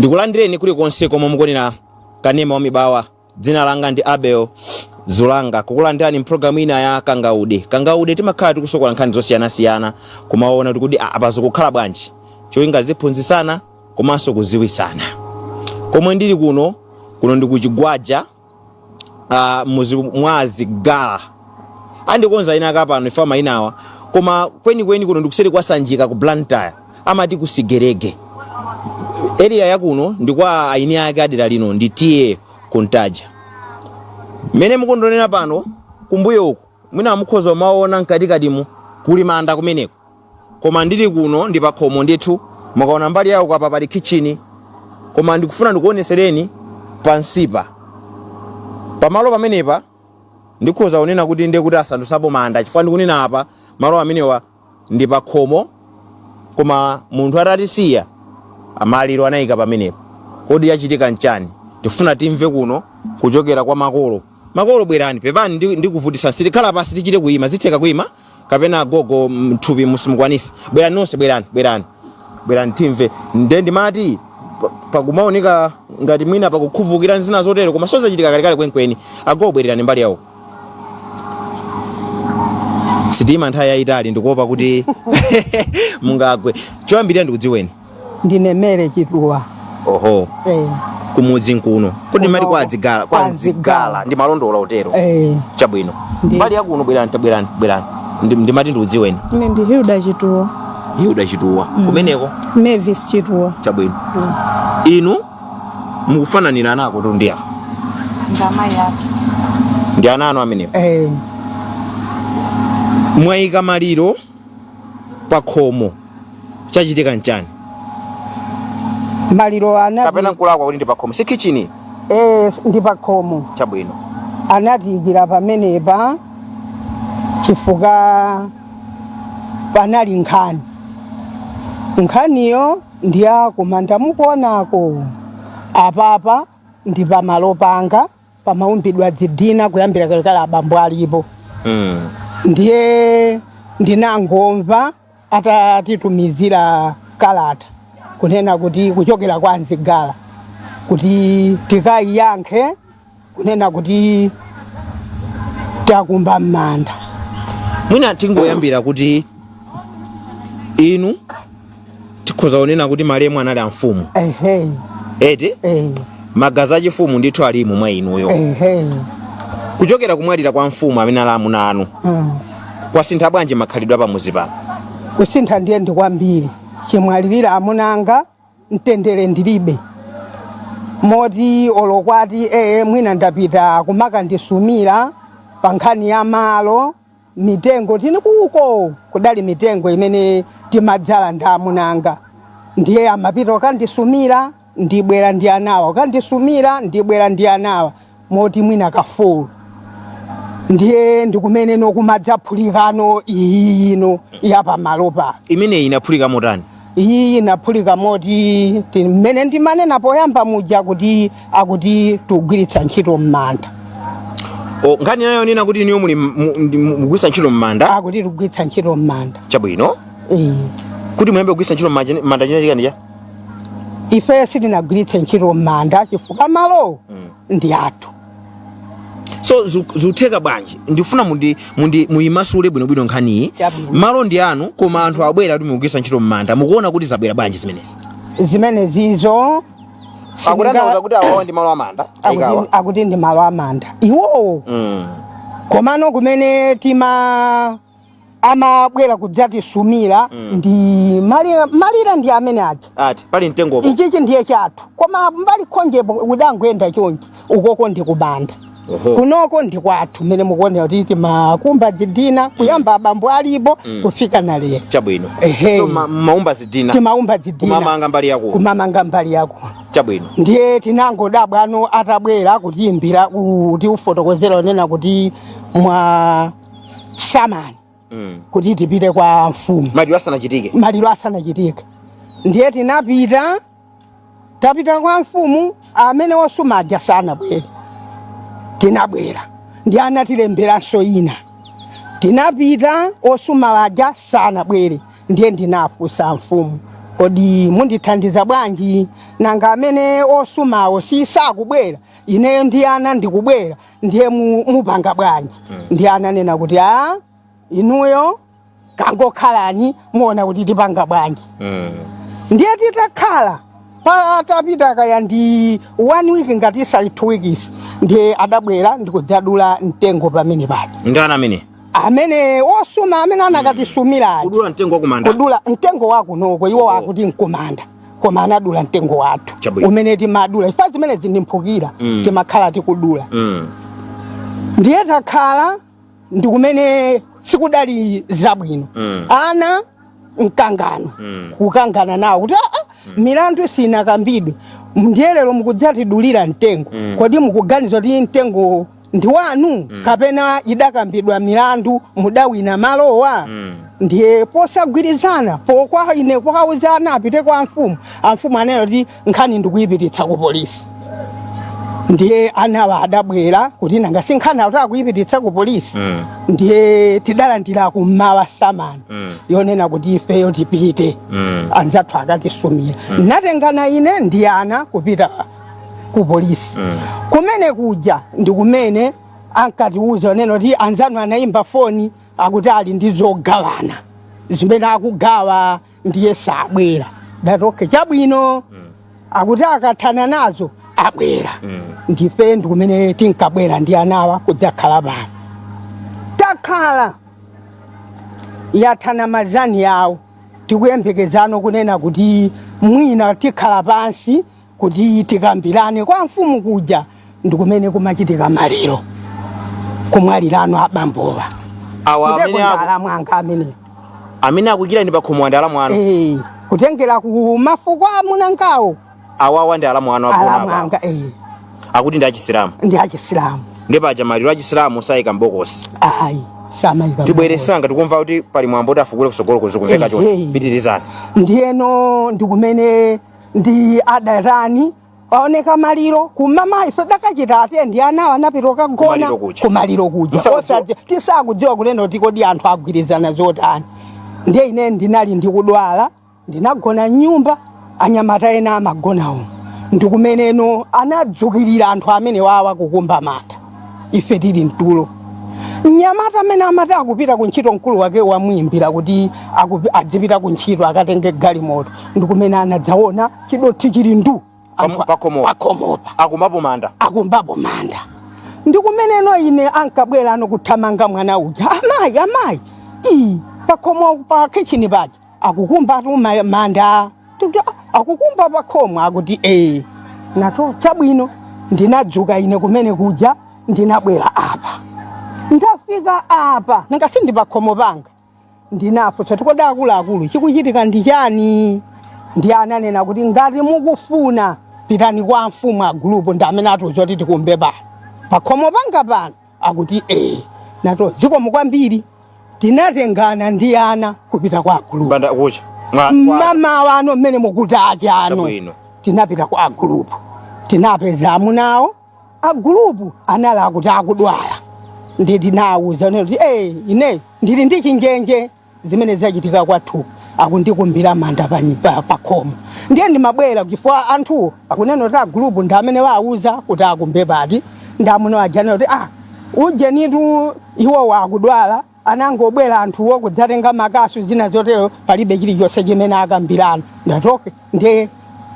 Ndikulandireni kulikonse komwe mukuonera kanema wa Mibawa. Dzina langa ndi Abel Zulanga, kukulandirani mpulogalamu ina ya Kangaude. Kangaude timakhala tikusokola nkhani zosiyanasiyana, kumaona kuti kodi apa zikukhala bwanji, cholinga ziphunzitsana komanso kuziwisana. Komwe ndili kuno, kuno ndi kuchigwaja muzi mwa Zigala. Andikonza ina kapano ifa mayinawa, koma kwenikweni kuno ndikuseri kwa Sanjika ku Blantyre, amati ku Sigerege. Area yakuno ndi kwa aini ake adera lino ndi T/A Kuntaja. Mmene mukundionera pano, kumbuyo uku mwina mukhoza kumaona mkatikatimu kuli manda kumeneko, koma ndili kuno ndi pakhomo ndithu. Mukaona mbali yawo apa pali kitchen, koma ndikufuna ndikuonesereni pansipa pamalo pamenepa. Ndikhoza kunena kuti ndiye kuti asandusapo manda, chifukwa ndikunena apa malo amenewa ndi pakhomo, koma munthu atatisiya amaliro anayika pamenepo. Kodi yachitika nchani? Tifuna timve kuno kuchokera kwa makolo. Makolo, bwerani. Pepani ndikuvutisa. Sitikhala pasi, tichite kuyima. Zitheka kuyima kapena gogo mthupi musimukwanisa? Bwerani nonse, bwerani, bwerani, bwerani timve. Nde ndimati pakumaoneka ngati mwina pakukhuvukira zina zotero, koma sozachitika kalekale kwenikweni. Agogo, bwererani mbali yawo. Sitima nthawi yayitali, ndikuopa kuti mungagwe. Choyambirira ndikudziweni. Ndine Mere Chituwa. Oho. Eh. Kumudzi nkuno kuti mati kwa Kuno. Adzigala kwa Kwa Nzigala, ndi malondola utero? Eh. Chabwino. Mbali yakuno, bwerani, tabwerani, bwerani. Ndimati ndikudziweni. Ine ndi Hilda Chituwa. Hilda Chituwa. Kumeneko? Mavis Chituwa. Chabwino. Inu mukufananira nako tu ndi awa. Ndi amayi athu. Ndi ana anu amenewo? Eh. Mwayika maliro pa khomo, chachitika nchani? Maliro anati Kapena nkulakwa kuti ndi pa khomo, si kitchen? Eh, ndi pakhomo. Chabwino. Anatiyikira pamenepa chifukwa panali nkhani. Nkhaniyo ndi ya kumanda mukuonako apapa, ndi pamalo panga pamaumbidwa zidina kuyambira kalekale abambo alipo. Ndiye ndinangomva atatitumizira kalata kunena kuti kuchokera kwa Nzigala kuti tikayiyankhe kunena kuti takumba m'manda. Mwina tingoyambira kuti inu tikhoza kunena kuti malemu anali amfumu? Ehe. Eti? Eh. Magazi achifumu ndithu alimu mwa inuyo. Ehe. Kuchokera kumwalira kwa mfumu amene ali amuna anu, kwasintha bwanji makhalidwe apamuzi pano? Kusintha ndiye ndi kwambiri. Chimwalirira amunanga, mtendere ndilibe, moti olokwati ee mwina ndapita kumakandisumira pa nkhani ya malo, mitengo tini kuko kudali mitengo imene timadzala ndi amunanga, ndiye amapita kukandisumira, ndibwera ndi anawa, kukandisumira, ndibwera ndi anawa, moti mwina kafulu. Ndiye ndikumene nokumadzaphulika iyi ino yapamalo pano. Imeneyi inaphulika motani? Iyi inaphulika moti mmene ndimanena poyamba muja kuti akuti tugwiritsa ntchito m'manda. O, nkhani nayo nena kuti inuyo muli mugwiritsa ntchito m'manda? Akuti tugwiritsa ntchito m'manda. Chabwino. Eh. Kuti muyambe kugwiritsa ntchito m'manda chinachitika ndi cha Ife sitinagwiritse ntchito m'manda chifukwa malo ndi athu. So zikutheka bwanji? Ndifuna mundi muyimasule bwinobwino nkhaniyi. Chabwino. Malo ndi anu, koma anthu abwera kuti mugwiritsa ntchito m'manda. Mukuona kuti zabwera bwanji zimenezi? Zimene zizo Akutanthauza kuti awawa ndi malo amanda ayikawa? Akuti ndi malo amanda iwowo. Komano kumene tima amabwera kudzatisumira ndi malire ndi amene aja. Ati pali mtengopo? Ichichi ndiye chathu, koma mbali khonjepo udangoyenda chonchi, ukoko ndi kumanda. Kunoko ndi kwathu, mmene mukuonera kuti timakumba zidina kuyamba abambo alipo kufika na lero. Chabwino. Ehe. So maumba zidina? Timaumba zidina. Kumamanga mbali yakuno? Kumamanga mbali yakuno. Chabwino. Ndiye tinangodabwano atabwera kutiyimbira, kuti ufotokozera onena kuti mwa samani kuti tipite kwa mfumu. Maliro asanachitike? Maliro asanachitike. Ndiye tinapita, tapita kwa mfumu, amene osuma aja sanabwere. Tinabwera ndi anatilemberanso ina, tinapita, osuma aja sanabwere. Ndiye ndinafunsa mfumu, Kodi mundithandiza bwanji? Nanga amene osumawo sisakubwera, ineyo ndi ana ndikubwera, ndiye mupanga bwanji? Ndiye ananena kuti a inuyo kangokhalani, muona kuti tipanga bwanji. Ndiye titakhala patapita kaya ndi one week ngati isali 2 weeks, ndiye adabwera ndikudzadula mtengo pamene paja. Ndani amene? Amene osuma, amene anakatisumira aja. Kudula mtengo wakumanda? Kudula mtengo wakunoko. Iwo akuti nkumanda, koma anadula mtengo wathu Chabwino. umene timadula ifa zimene zindimphukira, timakhala tikudula. Ndiye takhala ndi kumene sikudali zabwino. Ana mkangano, kukangana nawo kuti aa, milandu sinakambidwe, ndiye lero mukudzatidulira mtengo. Kodi mukuganiza kuti mtengo ndi wanu kapena idakambidwa milandu, mudawina malowa? Ndiye posagwirizana pokwa ine kwakauzana apite kwa mfumu, amfumu anena kuti nkhani ndikuyipititsa ku polisi. Ndiye anawa adabwera kuti nanga si nkhani akuti akuyipititsa ku polisi. Ndiye tidalandira kummawa samani yonena kuti ifeyo tipite, anzathu akatisumira. Natengana ine ndi ana kupita ku polisi. Kumene kuja ndi kumene ankatiuza neno kuti anzanu anayimba foni, akuti ali ndi zogawana zimene akugawa, ndiye sabwera. Ndati okay, chabwino. Akuti akathana nazo abwera. Ndife ndi kumene tinkabwera ndi anawa kudzakhala pano. Takhala yathana mazani yawo, tikuyembekezano kunena kuti mwina tikhala pansi kuti tikambirane kwa mfumu kuja, ndi kumene kumachitika maliro, kumwalirano abambowa. Awa Kuteko amene aku- ndalamu anga amene amene akuyikirani pa khomo ndi alamu anu? Eh, kutengera ku mafuko amunangawo. Awawa ndi alamu anu agona Alamu apa? anga, eh. Akuti ndi achisilamu? Ndi achisilamu. Ndi paja maliro achisilamu sayika mbokosi. Ayi, samayika. Tibwere sanga, tikumva kuti pali mwambo kuti afukule kusogolo kuzikumveka choncho. Pitirizani. Ndiyeno ndikumene ndi adatani, aoneka maliro kumama, ife dakachita ate ndi anawo anapita kukagona. Kumaliro kuja. Kumaliro kuja. Tisakudziwa kunena kuti kodi anthu agwirizana zotani. Ndiye ine ndinali ndikudwala, ndinagona nyumba, anyamata ena amagona umo. Ndikumeneno anadzukirira anthu amene wawa kukumba manda ife tili mtulo. Mnyamata amene amati akupita kuntchito, mkulu wake wamuyimbira kuti adzipita kuntchito akatenge galimoto, ndikumene anadzaona chidothi chili ndu. Pakhomopa. Pakhomopa. Akumbapo manda. Akumbapo manda. Ndikumeneno ine ankabwera ano kuthamanga mwana uja, "Amayi, amayi, ii, pakhomo pa kitchen paja akukumbatu manda." Tikuti, "Ah, akukumba pakhomo?" Akuti ee. Nato chabwino. Ndinadzuka ine kumene kuja, ndinabwera apa. Ndafika apa, nanga sindi pakhomo panga, ndinafunsa kuti kodi akuluakulu, chikuchitika ndi chani? Ndi ananena kuti ngati mukufuna pitani kwa mfumu agulupu, ndi amene atiuza kuti tikumbe pano pakhomo panga pano. Akuti ee. Nato zikomo kwambiri. Tinatengana ndi ana kupita kwa agulupu. Banda kucha. Mmamawa ano mmene mukuti achano. Chabwino. Tinapita kwa agulupu, tinapeza amunawo. Agulupu anali akuti akudwala. Ndi tinawuza kuti eh, ine ndili ndi chinjenje, zimene zachitika kwathu, akundikumbira manda pa khomo. Ndiye ndimabwera chifukwa anthuwo akunena kuti agulupu ndi amene wauza kuti akumbe pati. Ndi amuna ajanena kuti ah, ujenitu iwo wakudwala, anangobwera anthuwo kudzatenga makasu, zina zotero, palibe chilichonse chimene akambirana. Ndati okay, ndiye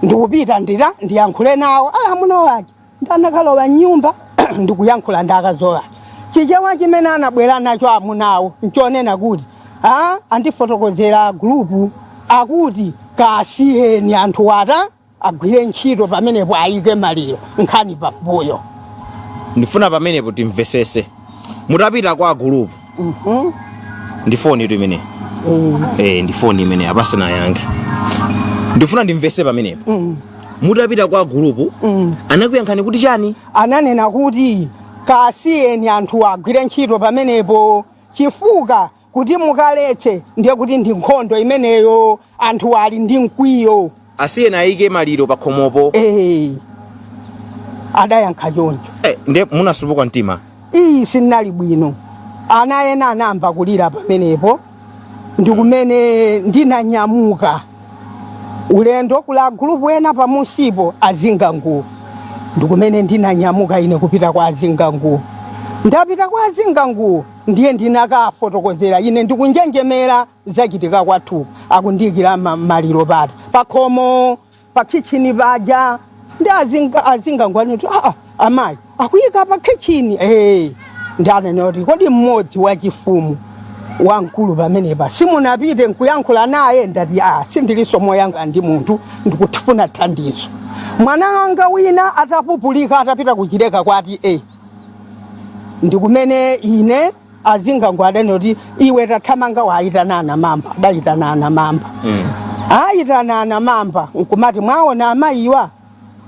ndikupita ndira ndiyankhule nawo ala amuna wake. Ndanakalowa nyumba ndikuyankhula ndi akazi ake. Chichewa chimene anabwera nacho amunawo nchonena kuti a andifotokozera gulupu akuti kasiyeni anthu ata agwire ntchito pamenepo, ayike maliro, nkhani pambuyo. Ndifuna pamenepo timvesese. Mutapita kwa gulupu, ndi foni itu imene, eh, ndi foni imene apasana yange. Ndifuna ndimvese pamenepo. Mutapita kwa gulupu, anakuyankhani kuti chani? Ananena kuti kasiyeni anthu agwire ntchito pamenepo, chifukwa kuti mukaletse ndiye kuti ndi nkhondo imeneyo, anthu ali ndi mkwiyo. Asiyeni ayike maliro pa khomopo. Eh, adayankha choncho. Eh, ndiye munasupuka mtima? Iyi, sinali bwino. Ana ena anayamba kulira pamenepo. Ndi kumene ndinanyamuka. Ulendo kula gulupu ena pamusipo azinga nguwo. Ndikumene ndinanyamuka ine kupita kwa azinga nguwo. Ndapita kwa azinga nguwo, ndiye ndinakafotokozera ine ndikunjenjemera zachitika kwathu, akundiyikira maliro pati pakhomo pa kitchen paja. Ndi azinga nguwo anati, aa, amayi akuyika pa kitchen. Ndi anene kuti kodi mmodzi wa chifumu wamkulu pamenepa simunapite nkuyankhula naye? Ndati, a, sindilinso moyankhula ndi munthu, ndikufuna thandizo. Mwana wanga wina atapupulika atapita kuchileka kwati ndikumene ine azingango adanena kuti iwe tathamanga wayitana anamamba. Adayitana anamamba. Ayitana anamamba nkumati, mwaona amayiwa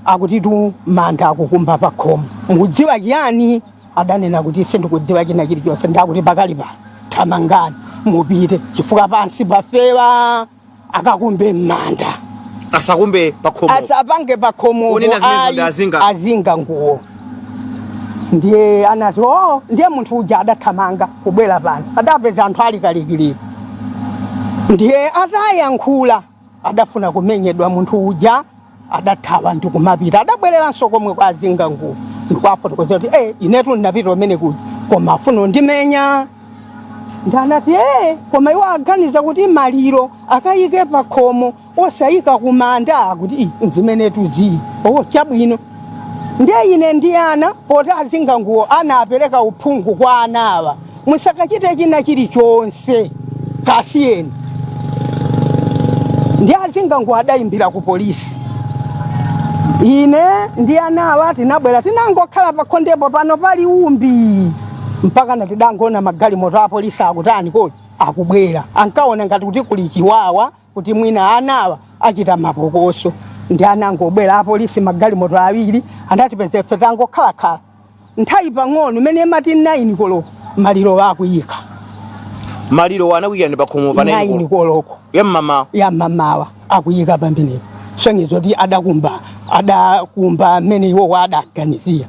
akutitu manda akukumba pakhomo, mukudziwa chiyani? Adanena kuti sindikudziwa china chilichonse. Ndakuti pakali pano thamangani mupite, chifukwa pansi pafewa, akakumbe m'manda. Asakumbe pakhomo. Asapange pakhomo. Onena zimenezo ndi azinga. Azinga nguwo. Ndiye anati, oh. Ndiye munthu uja adathamanga kubwera pano, adapeza anthu ali kalikiliki. Ndiye atayankhula adafuna kumenyedwa munthu uja, adathawa ndikumapita. Adabwereranso komwe kwa azinga nguwo ndikuwafotokoza kuti inetu ndinapita umene kuja koma afuna undimenya. Ndi anati, koma iwo aganiza kuti maliro akayike pakhomo osayika kumanda. Akuti, "Ii, nzimenetu zili." Oh, chabwino. Ndiye ine ndi ana, poti azinga nguwo anapereka uphungu kwa anawa, musakachite china chilichonse, kasiyeni. Ndi azinga nguwo adayimbira ku polisi. Ine ndi anawa tinabwera, tinangokhala pakhondepo pano pali umbi mpaka natidangona magalimoto a polisi akutani kodi akubwera. Ankaona ngati kuti kuli chiwawa, kuti mwina anawa achita mapokoso. Ndi anangobwera apolisi magalimoto awiri, anatipeza ife tangokhalakhala. Nthawi pang'ono imene imati 9 koloko maliro akuyika. Maliro anakuyikirani pakhomo pa 9 koloko. Ya mmamawa? Ya mmamawa akuyika pamenepo, sonyezo kuti adakumba mmene iwowo adaganizira.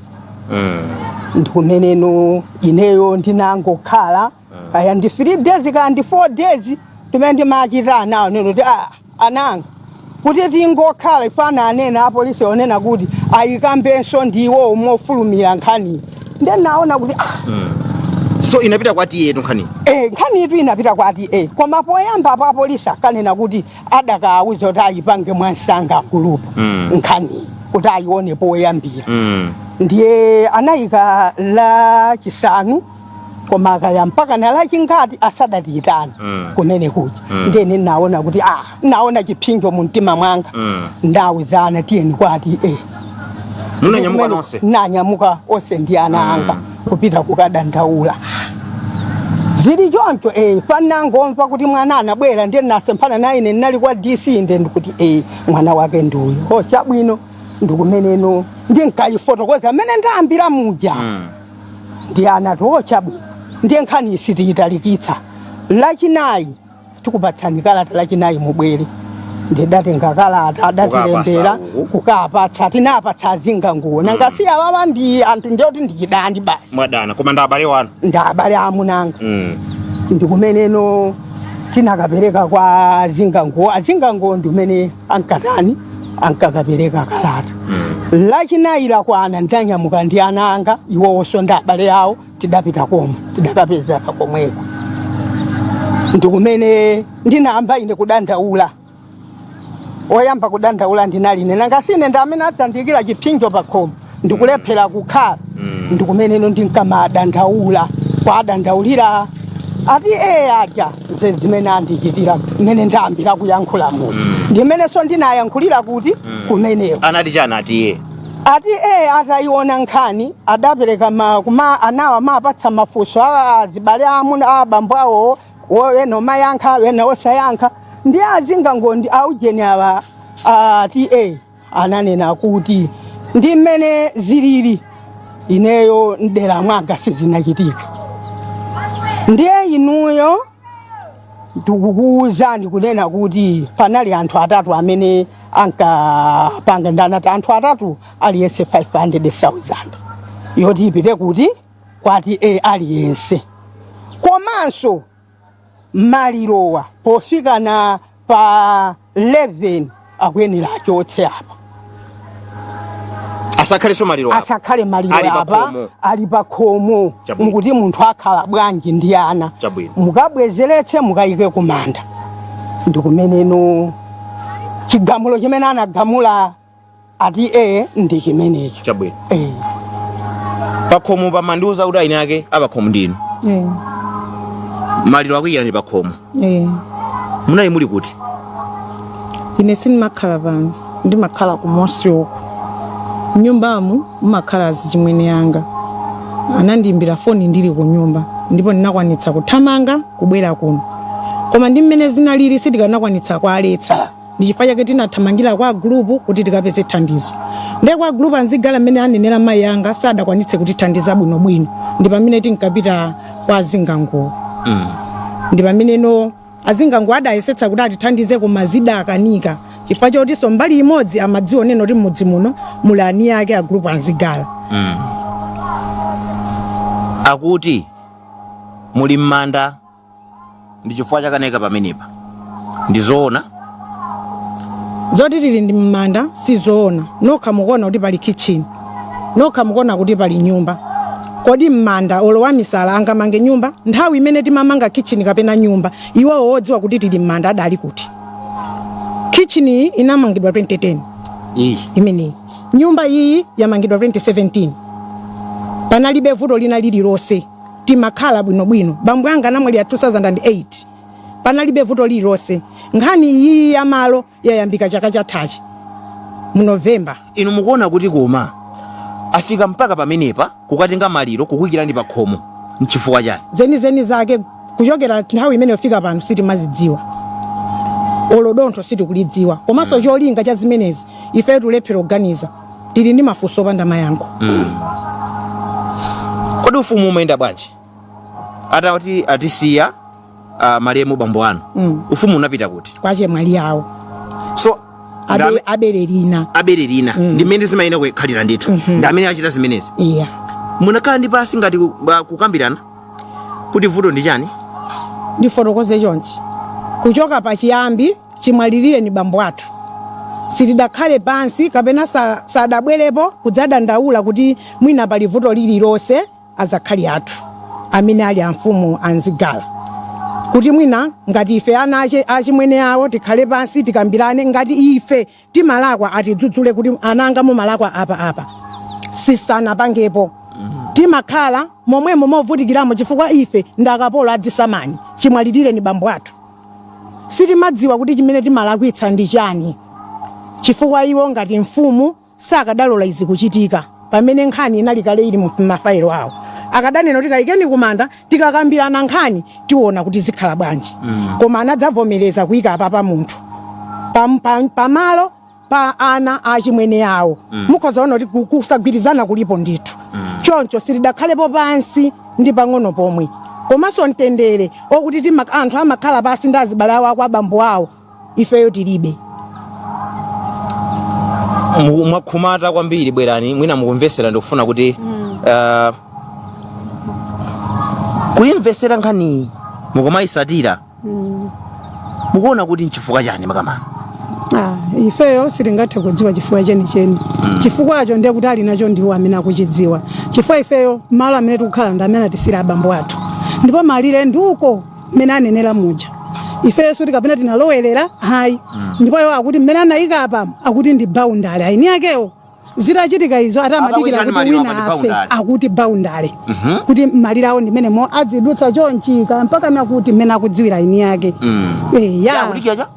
Ndikumeneno ineyo ndinangokhala aya ndi 3 days kaya ndi 4 days timene ndimachita anawo neno kuti, ah, ananga kuti tingokhala ifana. Anena apolisi onena kuti ayikambenso ndiwo mofulumira nkhani. Ndenaona kuti, ah, So inapita kwa T/A nkhani? Nkhani itu inapita kwa T/A, koma poyamba apo apolisi akanena kuti adakawuza kuti ayipange mwansanga gulupu nkhani kuti ayione poyambira. Ndiye anayika la chisanu, koma akaya mpaka na lachingati asadatiyitana kumene kuja. Ndiye ine naona kuti, ah, naona chipsinjo mu mtima mwanga. Ndawuzana, tiyeni kwa T/A. Munanyamuka nonse? Nanyamuka onse ndi ana anga kupita kukadandaula. Zili choncho, panangomva kuti mwana anabwera, ndiye nasemphana naye. Ine ndinali kwa DC, ndiye ndikuti, mwana wake ndi uyu. Oh, chabwino. Ndikumeneno ndinkayifotokoza mmene ndayambira muja. Ndiye anati, oh, chabwino, ndiye nkhani isitiyitalikitsa, lachinayi tikupatsani kalata, lachinayi mubwere. Ndidatenga kalata adatilembera. Kukapasa uku. Kukapatsa, tinapatsa azinga nguwo. Nanga si awawa ndi anthu ndiyoti ndichidani basi. Mwadana, koma ndi abale wanu? Ndi abale amunanga. Ndikumeneno tinakapereka kwa azinga nguwo. Azinga nguwo ndimene ankatani, ankakapereka kalata. Lachinayi lakwana, ndanyamuka ndi ana anga, iwowonso ndi abale awo, tidapita komwe tidakapezana komweko. Ndikumene ndinayamba ine kudandaula. Oyamba kudandaula ndinali ine, nanga sine ndi amene adzandiyikira chipsinjo pakhomo, ndikulephera kukhala. Ndikumeneno ndinkamadandaula kwadandaulira ati aja ze zimene andichitira, mmene ndayambira kuyankhula muti, ndimenenso ndinayankhulira kuti kumeneko. Anati chani a T/A? A T/A atayiona nkhani adapereka kuma anawa mapatsa mafunso a azibale amuna a abambo awo, ena omayankha, ena osayankha. Ndi azingangondi aujeni awa a T/A ananena kuti ndi mmene zilili, ineyo mdera mwanga sizinachitika. Ndiye inuyo ndikukuwuzani kunena kuti panali anthu atatu amene ankapanga. Ndanati anthu atatu aliyense 500,000 yoti ipite kuti kwa T/A aliyense, komanso malirowa pofika na pa 11 Akuyenera achotse apa. Asakhalenso maliro apa. Asakhale maliro Ali pa apa. khomo. Ali pa khomo. Chabwino. Mukuti munthu akhala bwanji ndi ana? Chabwino. Mukabwezeretse, mukayike kumanda. Ndikumeneno chigamulo chimene anagamula ati e ndi chimenecho. Chabwino. Eh. Pakhomo pamandiuza kuti aine ake apakhomo ndinu? Eh. Maliro akuyikirani pakhomo? Eh. Munali muli kuti? Ine sindimakhala pano, ndimakhala kumosi uku. Mnyumbamu mumakhala azichimwene yanga. Anandiyimbira foni ndili ku nyumba, ndipo ndinakwanitsa kuthamanga kubwera kuno, koma ndi mmene zinalili sitikanakwanitsa kualetsa. Ndi chifukwa chake tinathamangira kwa group kuti tikapeze thandizo. Ndiye kwa group anzigala, mmene anenera mayi anga, sadakwanitse kutithandiza bwinobwino. Ndi pamene tinkapita kwa azinganguwo. Ndi pameneno azingangu adayesetsa kuti atithandize, koma zidakanika, chifukwa chotinso mbali imodzi amadziwa neno kuti m'mudzi muno muli ani ake a group anzigala. Akuti muli m'manda, ndi chifukwa chakaneka pamenepa, ndi zoona? Zoti tili ndi m'manda sizoona. Nokha mukuona kuti pali kitchen, nokha mukuona kuti pali nyumba. Kodi m'manda olo wa misala angamange nyumba? Nthawi imene timamanga kitchen kapena nyumba, iwowo wodziwa kuti tili m'manda adali kuti? Kitchen iyi inamangidwa 2010. Iyi? Imeneyi. Nyumba iyi yamangidwa 2017. Panalibe vuto lina lililonse, timakhala bwinobwino. Bambo anga anamwalira 2008, panalibe vuto lililonse. Nkhani iyi yamalo yayambika chaka chathachi mu November. Inu mukuona kuti koma afika mpaka pamenepa kukatenga maliro kukuyikirani pa khomo nchifukwa chani? Zenizeni zake kuchokera nthawi imene yofika pano sitimazidziwa, olo dontho sitikulidziwa. Komanso cholinga cha zimenezi ife tulephera kuganiza, tili ndi mafunso opanda mayankho. Kodi ufumu umayenda bwanji atati atisiya malemu bambo anu? Ufumu unapita kuti? Kwa chemwali yawo. So Abere lina. Abere lina. Ndi mmene zimayenda kukhalira ndithu. Ndi amene achita zimenezi? Iya. Munakhala ndi pasi ngati kukambirana kuti vuto ndi chani? Ndifotokoze chonchi: kuchoka pachiyambi chimwalirire ni bambo athu, sitidakhale pansi kapena sadabwerepo kudzadandaula kuti mwina pali vuto lililonse. Azakhali athu amene ali amfumu anzigala, kuti mwina ngati ife ana achimwene awo tikhale pansi tikambirane, ngati ife timalakwa atidzudzule kuti ananga mumalakwa apa apa, sisanapangepo. Timakhala momwemo movutikiramo chifukwa ife ndi akapolo adzisamani. Chimwalirire ni bambo athu, sitimadziwa kuti chimene timalakwitsa ndi chani, chifukwa iwo ngati mfumu sakadalola izi kuchitika. Pamene nkhani inali kale ili mu mafailo awo, akadanena kuti kayikeni kumanda, tikakambirana nkhani tiona kuti zikhala bwanji. Koma anadzavomereza kuyika apa munthu pamalo pa ana achimwene awo. Mukhoza kuona kuti kusagwirizana kulipo ndithu. Choncho sitidakhalepo pansi ndi pang'ono pomwe. Komanso mtendere okuti anthu amakhala pansi ndi azibale awo akwa abambo awo, ifeyo tilibe. Mwakhumata kwambiri. Bwerani, mwina mukumvesera. Ndikufuna kuti kuyimvesera nkhaniyi mukumayisatira, mukuona kuti nchifukwa chani makamaka? Ah, ifeyo sitingathe kudziwa chifukwa chenicheni. Chifukwacho ndiye kuti ali nacho ndiwo amene akuchidziwa, chifukwa ifeyo malo amene tikukhala ndi amene atisira abambo athu, ndipo malire ndi uko mmene anenera muja. Ifeyo suti kapena tinalowerera, hayi. Ndipo iwo akuti mmene anayika apamo akuti ndi boundary aini akewo. Zitachitika izo ati amadikira Akawikani kuti maliro wina apa ndi afe. boundary. Akuti boundary, kuti malire awo ndimene mo adzidutsa chonchika mpaka nakuti mmene akudziwira aini yake. Eh, ya. Akudikira cha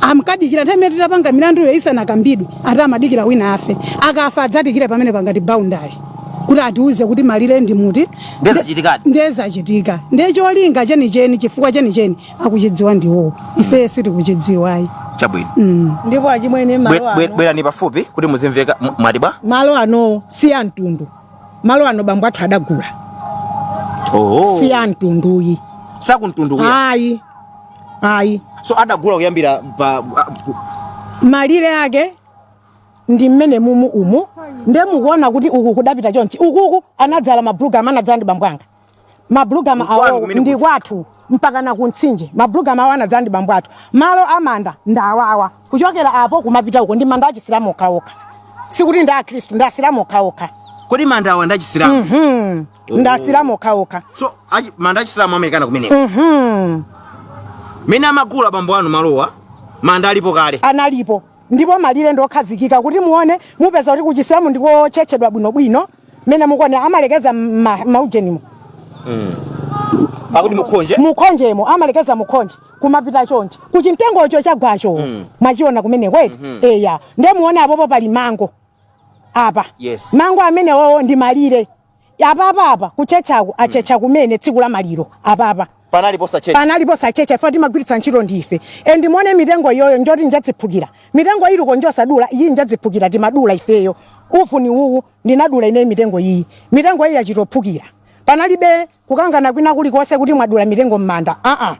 Amkadikira nthawi imene titapanga milanduyo isanakambidwe, ati amadikira wina afe, akafa adzatikire pamene pangati boundary kuti atiuze kuti malire ndi muti. Ndezachitikadi. Ndezachitika. Ndiye cholinga chenicheni, chifukwa chenicheni akuchidziwa ndiwowo, ife sitikuchidziwayi. Chabwino. Ndipo achimwene, malo ano Bwerani pafupi kuti muzimveka. Mwati bwa? Malo ano si a mtundu. Malo ano bambo athu adagula. Oh. Si a mtunduyi. Sakumtundu kuya? Ayi, ayi. So adagula kuyambira pa Malire ake ndi mmene mumu umu. Nde mukuona kuti uku kudapita chonchi, ukuku anadzala ma bluegum, anadzala ndi bambo anga. Mabulugama Nkwanu awo kumene ndi kuti? Kwathu mpaka na kumtsinje. Mabulugama awo anadzala ndi bambo athu. Malo amanda ndawawa, kuchokera apo kumapita uko ndi manda achisilamu okhaokha, sikuti ndi akhristu, ndi asilamu okhaokha. Kodi manda awa ndi achisilamu? Ndi asilamu okhaokha. So manda achisilamu amayikana kumeneko? Mene amagula bambo anu malowa, manda alipo kale? Analipo, ndipo malire ndiokhazikika. Kuti muone, mupeza kuti kuchisilamu ndikotchetchedwa bwinobwino. Mene mukuone, amalekeza maujenimo. Akuti mukhonje. Mukhonjemo, amalekeza mukhonje kumapita chonchi kuchimtengocho chagwacho. Mwachiona kumene kweti? Eya, ndiye muone apopo pali mango apa. Mango amenewowo ndi malire apapa. Apa kuchechaku achecha kumene tsiku la maliro apapa. Panali posachecha? Panali posachecha. Ife timagwiritsa ntchito ndife. E, ndimuone mitengo iyoyo njoti njadziphukira. Mitengo iliko njosadula, iyi njadziphukira, timadula ifeyo. Ufuni uwu ndinadula ine mitengo iyi. Mitengo iyi yachitophukira, panalibe kukangana kwina kulikonse kuti mwadula mitengo m'manda, aa.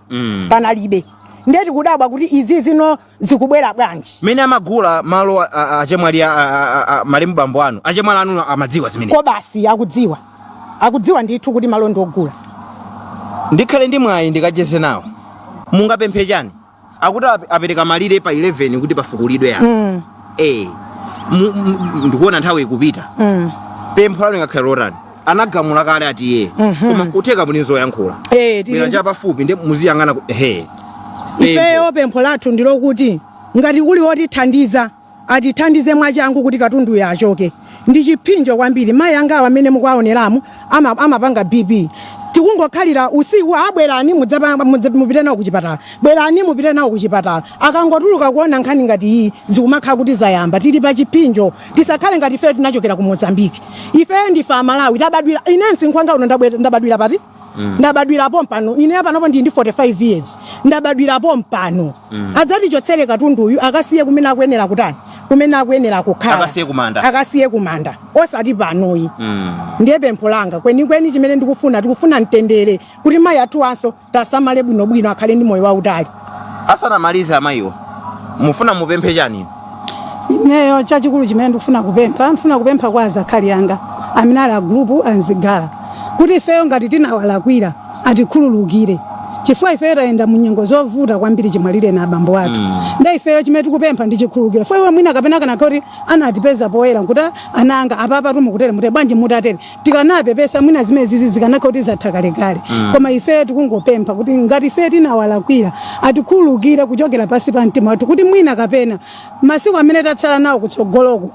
Panalibe. Ndiye tikudabwa kuti izi zino zikubwera bwanji? Mene amagula malo achemwali malemu bambo anu, achemwali anu amadziwa zimene? Ko basi, akudziwa, akudziwa ndithu kuti malo ndiogula. Ndikhale ndi mwayi ndikacheze nawo, mungapemphe chani? Akuti apereka malire pa 11 kuti pafukulidwe apa. Ndikuona nthawi ikupita. Pempho lanu lingakhale lotani? Anagamula kale atiye, koma kutheka muli nzoyankhula. Bwera chapafupi ndi muziyang'ana he. Ifeyo pempho lathu ndilokuti ngati kuli wotithandiza, atithandize mwachangu kuti katunduyo achoke. Ndi chipsinjo kwambiri. Mayi angawo amene mukuwaoneramu amapanga BP. Tikungokhalira usiku, abwerani mupite nawo kuchipatala, bwerani mupite nawo kuchipatala. Akangotuluka kuona nkhani ngati iyi, zikumakhala kuti zayamba. Tili pa chipsinjo. Tisakhale ngati ifeyo tinachokera ku Mozambiki. Ifeyo ndife Amalawi, tabadwira. Ine msinkhu wanga uno, ndabadwira pati? Ndabadwirapo mpano. Ine panopo ndili ndi 45 years, ndabadwirapo mpano. Adzatichotsere katunduyu, akasiye kumene akuyenera kutani, kumene akuyenera kukhala. Akasiye kumanda. Akasiye kumanda, osati panoyi. Ndiye pempho langa kwenikweni chimene ndikufuna, tikufuna mtendere kuti mayi athuwanso tasamale bwinobwino, akhale ndi moyo wautali. Asanamalize amayiwa, mufuna mupemphe chani? Ineyo chachikulu chimene ndikufuna kupempha, ndifuna kupempha kwa azakhali anga amene ali a group anzigala kuti ifeyo ngati tinawalakwira atikhululukire, chifukwa ifeyo tayenda mu nyengo zovuta kwambiri chimwalire na abambo athu. Nde ifeyo chimene tikupempha ndi chikhululukiro. Fo iwe mwina kapena kana kuti anatipeza poyera nkuti ananga apapa tumukutere mutere bwanji, mutatere tikanapepesa, mwina zimene zizi zikanakhala kuti zatha kalekale. Koma ifeyo tikungopempha kuti ngati ifeyo tinawalakwira atikhululukire kuchokera pansi pa mtima wathu, kuti mwina kapena masiku amene tatsala nawo kutsogoloko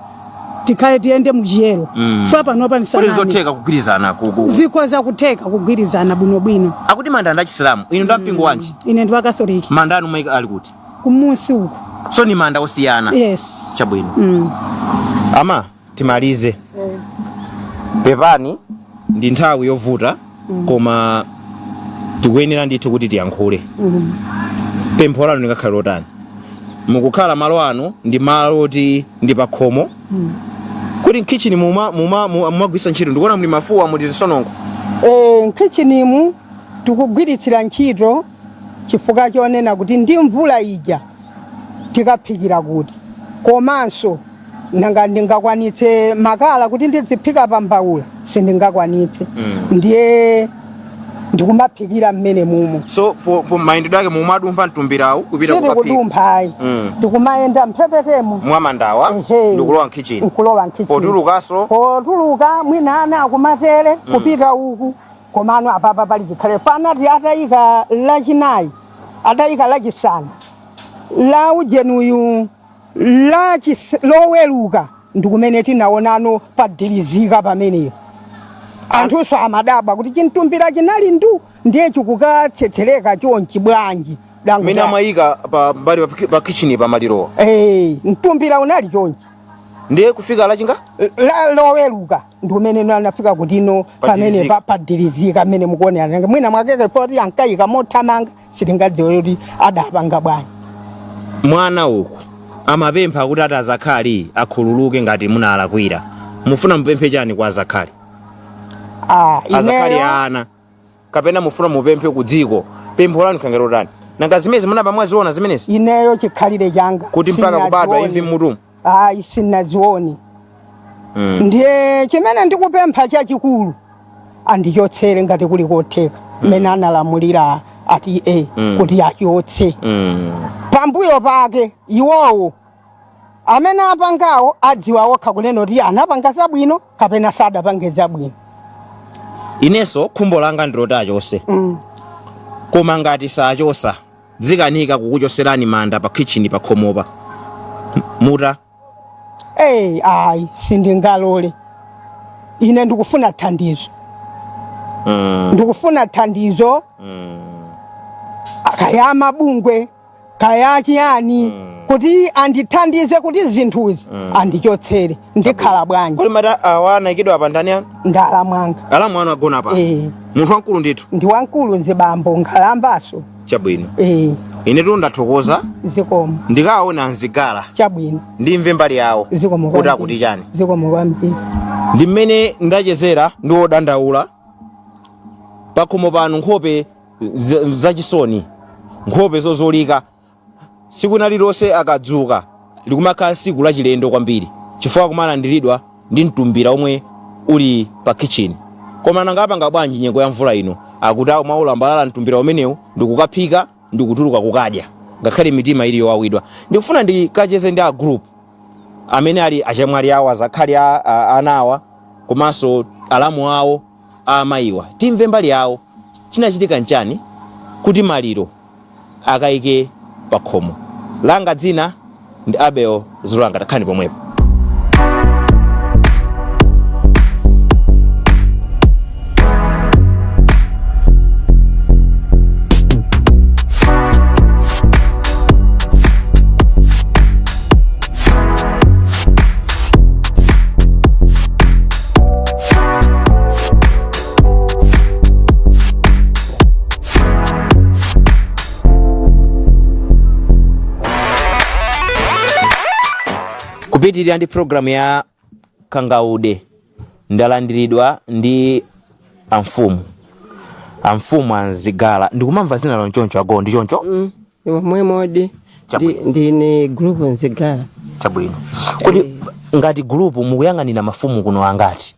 tikhale tiyende muchiyero. Fa panopa Kuti ndisaname. Zotheka kugwirizana Zikhoza kutheka kugwirizana bwinobwino. Akuti manda ndi achisilamu, inu ndi mpingo wanji? Ine ndi wa Katholiki. Manda anu maika ali kuti? Kumusi uku. So ni manda osiyana? Yes. Chabwino. Ama timalize, pepani, ndi nthawi yovuta, koma tikuyenera ndithu kuti tiyankhule. Pempho lanu lingakhale lotani? Mukukhala malo anu ndi malo oti ndi pakhomo, kuti mkitchen mumagwiritsa ntchito, ndikuona muli mafuwa, muli zisonongo. Mkitchenimu tikugwiritsira ntchito chifukwa chonena kuti ndi mvula ija tikaphikira kuti, komanso nanga ndingakwanitse makala kuti ndidziphika pa mbawula? Sindingakwanitse. Ndiye ndikumaphikira mmene mumo. So po mayendedwe ake mumadumpha mtumbirawu kupita kukaphika? Sitikudumpha ayi. Tikumayenda mphepetemo mwamandawa. Ehe. Ndikulowa mkitchen. Nkulowa mkitchen. Potulukaso? Potuluka mwina ana akumatere kupita uku, komano apapa pali chikhale fanati atayika lachinayi, atayika lachisanu la ujenuyu loweruka, ndikumene tinaonano padirizika pamenepo. Anthunso amadabwa kuti chintumbira chinali ndu, ndiye chikukatsetsereka chonchi bwanji? Dango Mene amayika pa mbali pa kitchen pa malirowa? Mtumbira unali chonchi. Ndiye kufika lachinga? Loweruka ndikumene anafika kutino pamene Padirizika. Padirizika mmene mukuonera. Mwina mwakeke poti ankayika mothamanga, sitingadziwe kuti adapanga bwanji. Mwana uku amapempha kuti ati azakhali akhululuke ngati munalakwira. Mufuna mupemphe chani kwa azakhali? Azakhali Ineyo ana, kapena mufuna mupemphe ku dziko? Pempho lanu khangelo lotani? Nanga zimene munaba mwaziona zimenezi? Ineyo chikhalire changa Kuti mpaka kubadwa sinazione. imvi mmutumu? Ayi, sinazione. Ndiye chimene ndikupempha chachikulu, Andichotsere ngati kuli kotheka mmene analamulira ati a kuti achotse. Pambuyo pake iwowo amene apangawo adziwa okha kunena kuti anapanga zabwino kapena sadapange zabwino. Inenso khumbo langa ndiloti achose, koma ngati sachosa, zikanika kukuchoserani manda pa kitchen pa khomopa muta Eyi, ayi, sindingalole. Ine ndikufuna thandizo. Ndikufuna thandizo, kaya mabungwe, kaya chiyani, kuti andithandize kuti zinthuzi andichotsere. Ndikhala bwanji? Kodi mata awa anayikidwa apa ndani anu? Ndi alamu anga. Alamu anu agona apa? Eh. Munthu wamkulu ndithu. Ndi wamkulu, nzibambo, nkhalambaso. Chabwino. Eh. Ine tu ndathokoza. Zikomo. Ndikaona Nzigala. Chabwino. Ndimve mbali yawo Zikomo kuti kwambiri. akuti chani. Zikomo kwambiri. Ndi mmene ndachezera ndi wodandaula pakhomo pano, nkhope zachisoni, nkhope zozolika. Tsiku lililonse akadzuka likumakhala tsiku lachilendo kwambiri chifukwa kumalandiridwa ndi mtumbira omwe uli pa kitchen. Koma nanga apanga bwanji nyengo ya mvula ino? Akuti amaulambalala mtumbira umenewu ndikukaphika ndikutuluka kukadya, ngakhale mitima ili yowawidwa. Ndikufuna ndikacheze ndi a group amene ali achemwali awo, azakhali anawa komanso alamu awo a amayiwa, timve mbali yawo, chinachitika nchani kuti maliro akayike pa khomo. Langa dzina ndi Abel Zulanga, takhani pomwepo. Kupitirira ndi programu ya Kangaude, ndalandiridwa ndi amfumu, amfumu Anzigala. Ndikumamva zina lonchoncho ago, ndi choncho? Momwemodi. Chabwino. Ndine group Nzigala. Chabwino. Kodi ngati group mukuyang'anira mafumu kuno angati?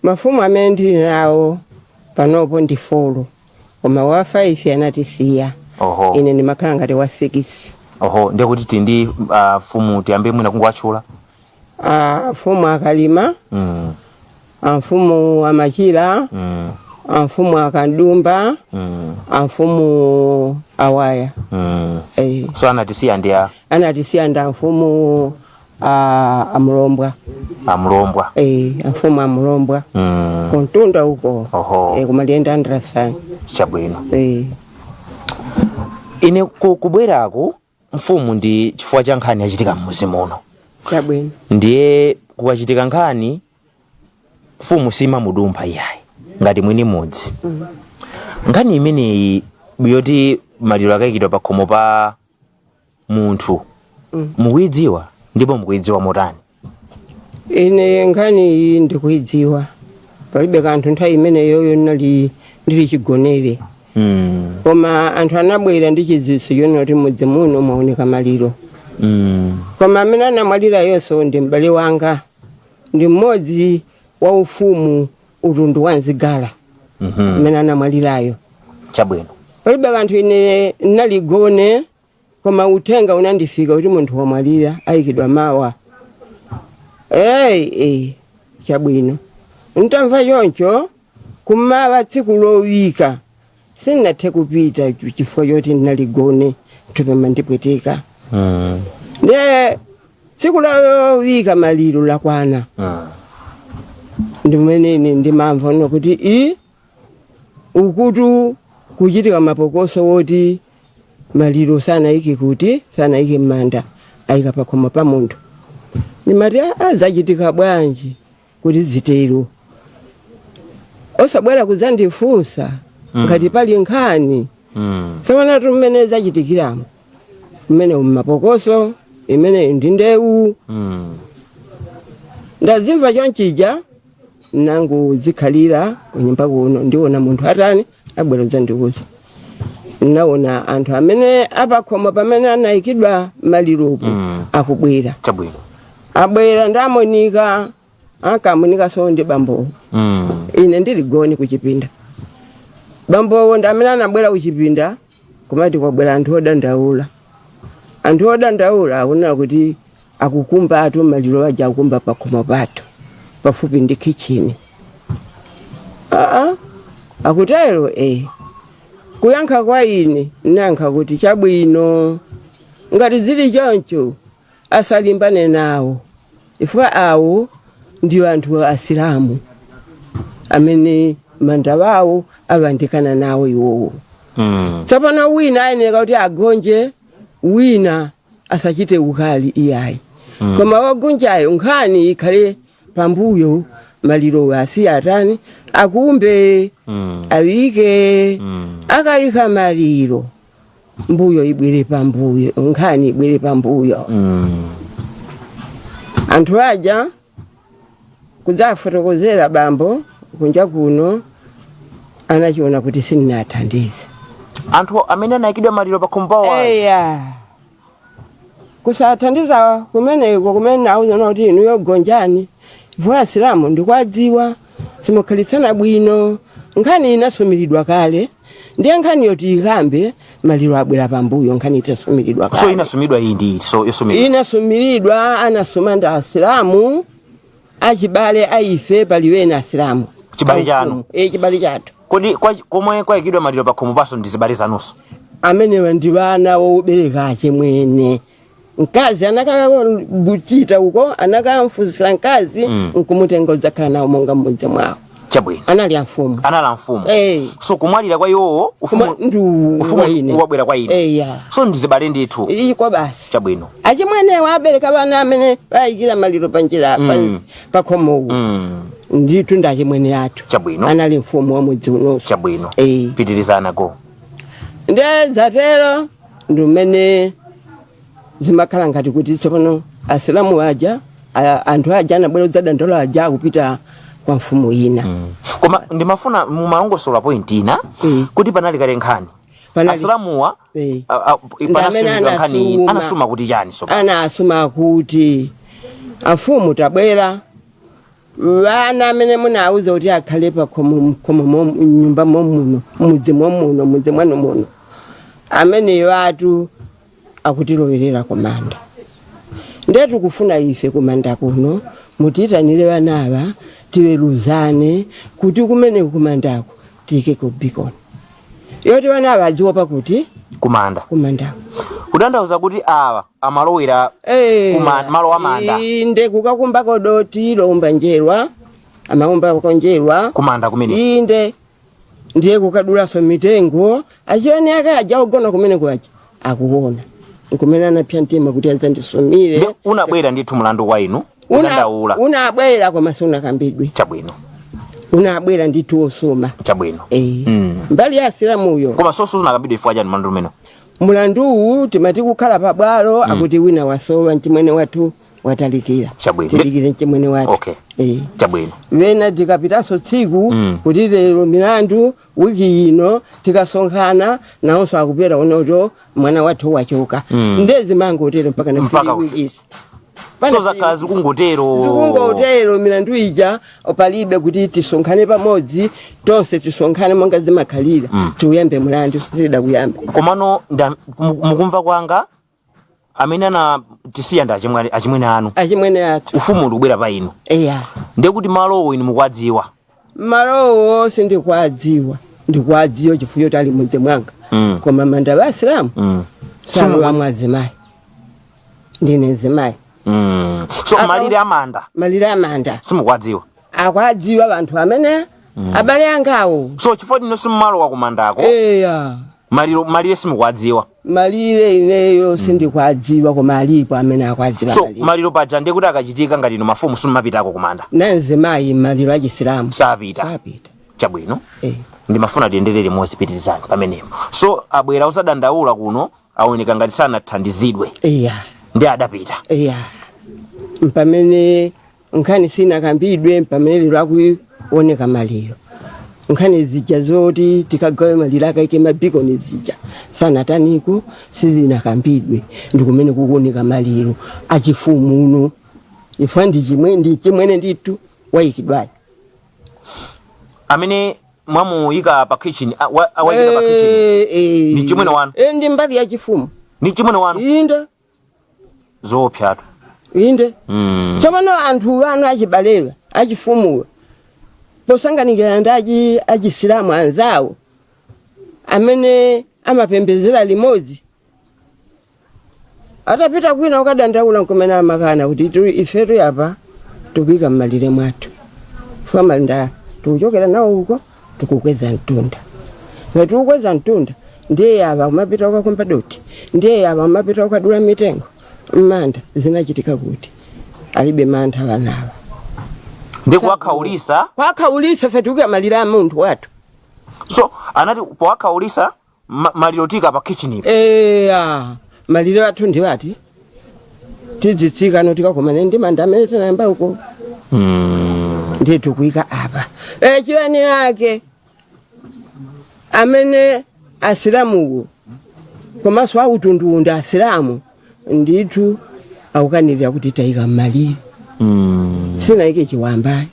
Mafumu amene ndili nawo panopo ndi four, koma wa 5 anatisiya. Ine ndimakhala ngati wa 6. Oho, ndiye kuti tili ndi mfumu, tiyambe mwina kungowatchula. Ah, mfumu Akalima, amfumu Amachira, amfumu Akandumba, amfumu Awaya. So anatisiya ndi a Anatisiya ndi amfumu Amlombwa. Amlombwa. Amfumu Amlombwa kuntunda uko. Kumaliyenda Andrasani. Chabwino. Ine kubweraku mfumu ndi chifukwa cha nkhani yachitika mmuzi muno. Chabwino. Ndiye kukachitika nkhani, mfumu simamudumpha iyayi ngati mwini mudzi. Nkhani imeneyi yoti maliro akayikidwa pa khomo pa munthu, mukuyidziwa ndipo mukuyidziwa motani? Ine nkhani iyi ndikuyidziwa, palibe kanthu. Nthawi imeneyoyo ndinali ndili chigonere, koma anthu anabwera ndi chidziwitso chonena kuti mudzi muno mwaoneka maliro, koma amene anamwalirayonso ndi m'bale wanga, ndi mmodzi wa ufumu utundu wa Nzigala amene anamwalirayo. Chabwino. Palibe kanthu, ine ndinaligone, koma uthenga unandifika kuti munthu wamwalira, ayikidwa mawa. Eyi, chabwino. Ntamva choncho, kumawa tsiku lowika sindinathe kupita chifukwa choti ndinaligone, thupi mandipweteka. Ndiye tsiku lowika maliro lakwana, ndimene ine ndimamva uno kuti i ukutu kuchitika mapokoso woti maliro sanayike kuti sanayike m'manda, ayika pakhomo pa munthu. Ndimati, "Ah, zachitika bwanji kuti zitero osabwera kudzandifunsa ngati pali nkhani?" Samanatu mmene zachitikiramo mmene mapokoso imene ndi ndewu. Ndazimva chonchija, nangozikhalira kunyumba kuno, ndiona munthu atani abwera kudzandiuza. Naona anthu amene apakhomo pamene anayikidwa maliropo akubwera. Chabwino. Abwera ndamonika, akamonika so ndi bambo. Ine ndili gone kuchipinda, bambowo ndi amene anabwera kuchipinda kumati kwabwera anthu odandaula. Anthu odandaula akunena kuti akukumba atu maliro aja, akukumba pakhomo pathu pafupi ndi kitchen. Aa, akutero? Eh. Kuyankha kwa ine, nayankha kuti chabwino, ngati zili choncho asalimbane nawo, chifukwa awo ndiwo anthu asilamu amene manda wawo awandikana nawo iwowo. Tsopano wina ayenera kuti agonje, wina asachite ukali iyayi. Koma wagonjayo nkhani ikhale pambuyo, maliro asiye atani, akumbe, awike. Akayika maliro, mbuyo ibwere pambuyo, nkhani ibwere pambuyo. Anthu aja kudzafotokozera bambo kunja kuno, anachiona kuti sindinathandize. Anthu amene anayikidwa maliro pa khomo pawo aja. Eya, kusathandiza kumeneko kumene auzana kuti inuyo gonjani, ivo asilamu ndikwadziwa simukhalisana bwino. Nkhani inasumiridwa kale, ndiye nkhaniyo tiyikambe maliro abwera pambuyo, nkhani itasumiridwa kale. So inasumidwa iyi ndi so yosumidwa? Inasumiridwa, anasuma ndi asilamu achibale aife, paliwene asilamu. Chibale chanu? E, chibale chathu. Kodi komwe kwayikidwa maliro pa khomo paso ndi zibale zanunso? Amenewa ndi vana wobereka achimwene. Mkazi anakakuchita uko, anakamfusira mkazi, nkumutenga udzakhala nawo monga mmudzi mwawo. Chabwino. Anali amfumu. Anali amfumu. Eh. So kumwalira kwa iwowo, ufumu ndi ufumu wa ine. wabwera kwa ine. Eya. So ndi zibale ndithu. Iko basi. Chabwino. Achimwenewo abereka vana amene ayikira maliro panjira pakhomowo. Ndithu ndi achimwene athu. Chabwino. Anali mfumu wa mudzi unonso. Chabwino. Eh. Pitirizana go. Nde zatero ndi mmene zimakhala ngati kuti tsopano asilamu aja, anthu aja anabwera kudzadandaula aja akupita kwa mfumu ina. Koma ndimafuna mumalongosola point ina kuti panali kale nkhani. Asilamuwa Eh. Ndi amene panasumidwa nkhani. anasuma. Anasuma kuti chani so? Anasuma kuti afumu tabwera, vana amene munauza kuti akhale pa khomo khomo nyumba momuno, mudzi momuno, mudzi mwanu muno, ameneyo atu akutilowerera kumanda. Ndiye tikufuna ife kumanda kuno mutiyitanire vanava tiweruzane kuti kumene kumandako tiyike ku beacon yoti vanava adziwopa kuti kumanda. Kumandako. Kutanthauza kuti awa amalowera malo amanda. Inde, kukakumbako doti lowumba njerwa, amaumbako njerwa. Kumanda kumene. Inde, ndiye kukadulaso mitengo, achione akaja ogona kumene kwaja akuona, nkumene anapya mtima kuti adzandisumire. Ndi unabwera ndithu mlandu kwa inu udandaula? Unabwera koma sunakambidwe. Chabwino. Unabwera ndithu osuma. Chabwino. Eh. Mbali ya asilamuyo. Koma soso unakambidwa ifwa chani mlandu umene? Mulanduwu timati kukhala pabwalo, akuti wina wasowa, mchimwene wathu watalikira. Chabwino. Tilikire mchimwene wathu. Okay. Eh. Chabwino. Wena tikapitanso tsiku kuti lero milandu wiki ino tikasonkhana, nawonso akupera unoto mwana wathu wachoka. Ndezi mangotero mpaka na Mpaka 3 weeks. So zakhala zikungotero. Zikungotero milandu ija, palibe kuti tisonkhane pamodzi tonse, tisonkhane monga zimakhalira, tiuyambe mulandu, sida kuyambe. Komano mukumva kwanga, amene anatisiya ndi achimwene anu. Achimwene athu. Ufumu ndikubwera pa inu. Eya. Ndiye kuti malowo inu mukuwadziwa? Malowo sindikuwadziwa, ndikuwadziwa chifukwa choti ali mudzi mwanga. Koma manda wa asilamu salowa mwazimayi, ndine mzimayi. So malire amanda? Malire amanda. Simukuwadziwa? Akwadziwa vanthu amene abale angawo. So chifukwa inu simmalowa kumandako, eya, malire simukuwadziwa? Malire ineyo sindikwadziwa, koma alipo amene akwadziwa. So malire. Maliro paja ndiye kuti akachitika, ngati inu mafumu simmapitako kumanda? Nanzimayi maliro achisilamu sapita. Sapita. Chabwino. Eh. Ndimafuna tiyenderere limodzi, pitirizani pamenepo. So abwera osadandaula kuno, aoneka ngati sanathandizidwe. Eya. Ndi adapita. Eya, mpamene nkhani sinakambidwe, mpamene lero akuoneka maliro. Nkhani zija zoti tikagawe maliro akaike ma beacon zija sanataniko, sizinakambidwe, ndikumene kukuoneka maliro achifumu uno ifa ndi chimwe ndi chimwene ndithu wayikidwayo. Amene mwamuyika pa kitchen, awayika pa kitchen? Eh, eh. Ndi chimwene wanu? Eh, ndi mbali ya chifumu. Ndi chimwene wanu? Inde. Zoopsatu. Inde. Tsopano anthu wanu achibalewa achifumuwa posanganikira ndi achisilamu anzawo amene amapembedzera limodzi, atapita kwina ukadandaula nkumene amakana kuti ifetu apa tikuyika mmalire mwathu, fuka manda tikuchokera nawo uko, tikukweza mtunda. Ngati tikukweza mtunda, ndiye apa umapita ukakumba doti, ndiye apa umapita ukadula mitengo mmanda. Zinachitika kuti alibe mantha wanawa. Ndi kuwakhaulisa. Kwakhaulisa, fe tikuika malire a munthu wathu. So anati powakhaulisa, maliro tika pa kitchen ipo. Eya, malire athu ndiwati tidzitsika no tikakomane ndi manda amene tinayamba uko. Ndiye tikuika apa. E, chiweni yake amene asilamuwo komanso autundu asilamu ndithu akukanirira kuti tayika mmalire. Sinayike chiwambayi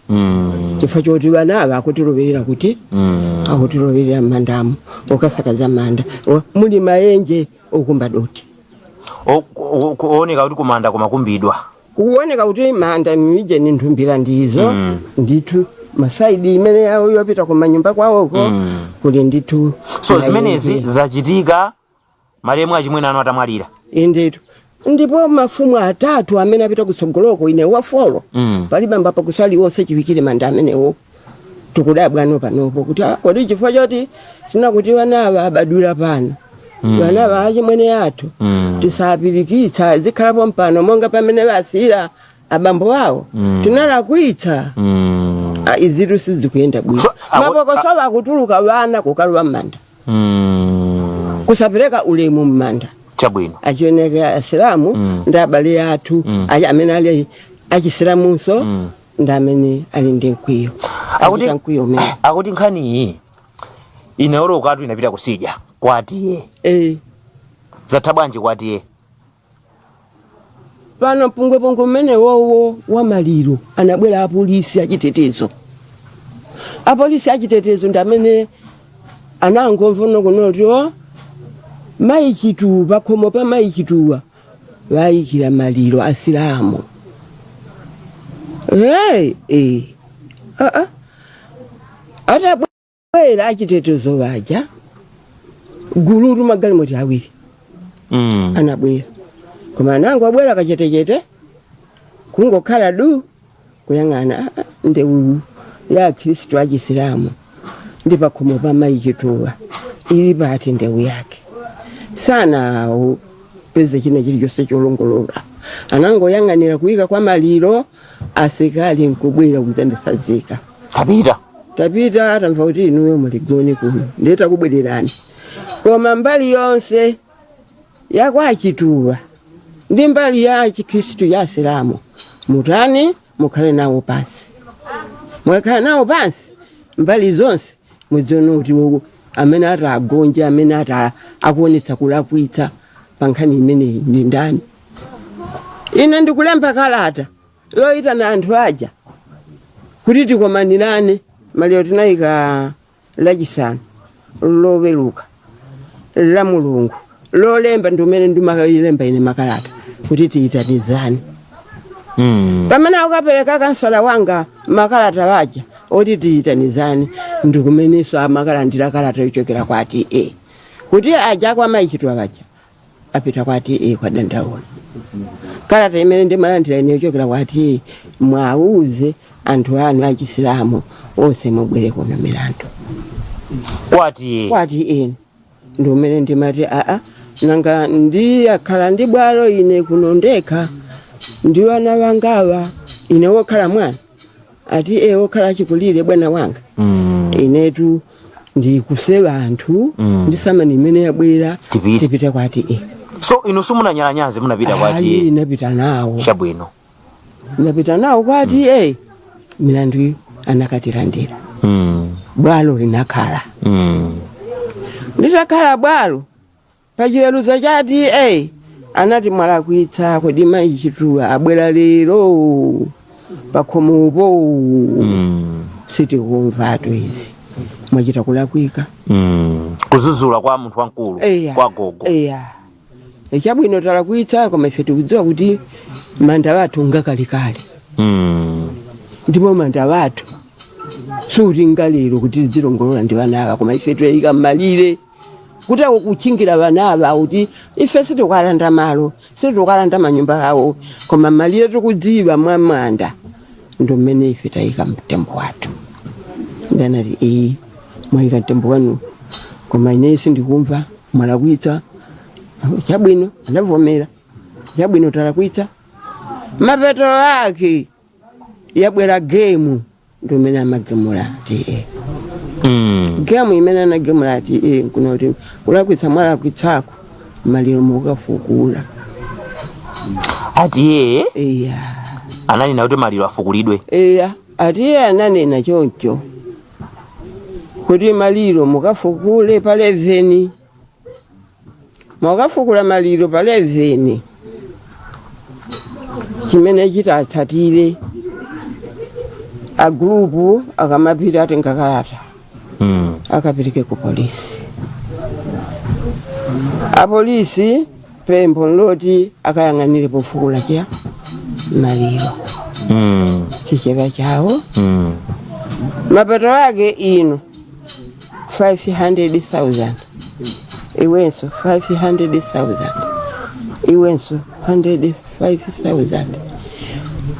chifukwa choti vana akutiloverera kuti akutiloverera mmandamo, okasakaza manda. Muli maenje okumba doti. Kuoneka kuti kumanda kumakumbidwa. Kuoneka kuti manda mije ni nthumbira ndizo. Ndithu masaidi imene yawo yopita kumanyumba kwawoko kuli ndithu So maenje. Zimenezi zachitika malemu achimwene anu atamwalira? Indetu, ndipo mafumu atatu amene apita kutsogoloko, ine wa four. Palibe ambapo kusali wonse chiwikire manda amenewo. Tikudabwano panopo kuti ah, kodi chifukwa choti tinakuti vanawa abadwira pano, vanawa achimwene athu, tisapirikitsa, zikhalapo mpano monga pamene vasiyira abambo awo, tinalakwitsa? Ah, izitu sizikuyenda bwino. So, Mapokoso akutuluka, vana kukalowa m'manda, kusapereka ulemu m'manda. Chabwino. Achioneke asilamu ndi abale athu amene ali achisilamunso ndi amene ali ndi mkwiyo. Akuti Achita mkwiyo umene. Akuti nkhaniyi inaolokatu, inapita kusija kwatiye. Eh. Zatha bwanji kwatiye? Pano pungwepungwe mmene wowo wa maliro, anabwera apolisi achitetezo. Apolisi achitetezo ndi amene anangomva kunoti o mayi Chituwa, pakhomo pa mayi Chituwa vayikira maliro asilamu. Hey, eh. Ah, ah. Atabwera achitetezo vaja, gulutu magalimoto awiri anabwera, koma anango abwera kachetechete, kungokhala du kuyang'ana, ah, ah, ndewu ya Khristu achisilamu ndi pakhomo pa mayi Chituwa ili pati? Ndewu yake sana peze china chilichonse cholongolola. Anangoyang'anira kuyika kwa maliro, asikali nkubwera kudzandisazika. Tapita. Tapita, tamva kuti inuyo muligoni kuno, ndiye takubwererani. Koma mbali yonse yakwachituwa ndi mbali ya chikhristu ya asilamu, mutani? Mukhale nawo pansi. Mukakhala nawo pansi mbali zonse, mudzione kuti amene ati agonje, amene ati akuonetsa kulakwitsa pa nkhani imeneyi ndi ndani. Ine ndikulemba kalata yoyitana anthu aja kuti tikomanirane. Maliro tinayika Lachisanu, Loweruka, la Mulungu, Lolemba ndi umene ndimayilemba ine makalata kuti tiyitanizane. Pamene akukapereka kansala wanga makalata waja oti tiyitanizane, ndikumenenso amakalandira kalata yochokera kwa TA kuti aja kwa mayi Chituwa waja apita kwa TA kwadandaula. Kalata imene ndimalandira ine yochokera kwa TA, mwauze anthu anu achisilamu onse mubwere kuno milandu. Kwati? Kwati ine ndi umene ndimati aa, nanga ndiyakhala ndi bwalo ine kuno ndekha ndi wana wangawa, ine wokhala mwana ati e wokhala achikulire bwana wanga. Inetu ndikusewa anthu ndi samani imene yabwera. Tipite. Tipite kwati e. So inu simunanyalanyaze, munapita Ayi, kwati? napita nawo. Chabwino. Napita nawo kwati e, milandu anakatilandira. Bwalo linakhala. Litakhala bwalo, pachiweruzo chati e anati mwalakwitsa, kodi mayi Chituwa abwera lero pakhomopo? Sitikumvatu izi. Mwachita kulakwika. Kuzuzula kwa munthu wamkulu. Eya. Kwa gogo. Eya, chabwino, talakwitsa, koma ife tikudziwa kuti manda wathu ngakalekale. Ndipo manda wathu suti ngalero kuti tizilongolola ndi vana ava, koma ife tuyika mmalire kuti ako kuchingira vana ava, kuti ife sitikalanda malo, sitikalanda manyumba awo, koma malire tikudziwa mwa manda ndo mmene ife tayika mtembo wathu. Ndanati, "Iyi mwayika mtembo wanu, koma ine sindikumva, mwalakwitsa." Chabwino, anavomera, "Chabwino, talakwitsa." Mapeto ake yabwera gemu, ndo mmene amagemula ti gemu imene anagemula ati nkuna kuti kulakwitsa mwalakwitsako, maliro mukafukula. Ati iye Iya. ananena kuti maliro afukulidwe? Iya, ati iye ananena choncho kuti maliro mukafukule pa 11, mukafukula maliro pa 11, chimene chitatsatire, agulupu akamapita atenga kalata, akapereke ku polisi. Apolisi pempho nloti akayang'anire pofukula cha maliro. Chichewa chawo. Mapeto ake ino 500,000, iwenso 500,000, iwenso 105,000,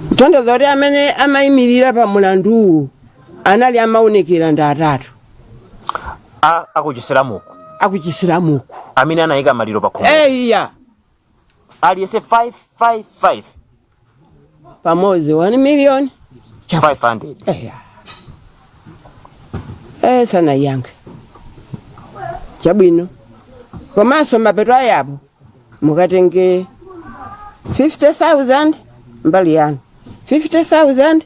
kutanthauza kuti amene amayimirira pa mulanduwu anali amaonekera ndi atatu. Akuchisilamuku? Akuchisilamuku. Amene anayika maliro pa khomo? Eya. Aliyese 555? Pamodzi 1 million. 500. Eya, sanayankhe. Chabwino, komanso mapeto ayapo mukatenge 50,000 mbali yanu, 50,000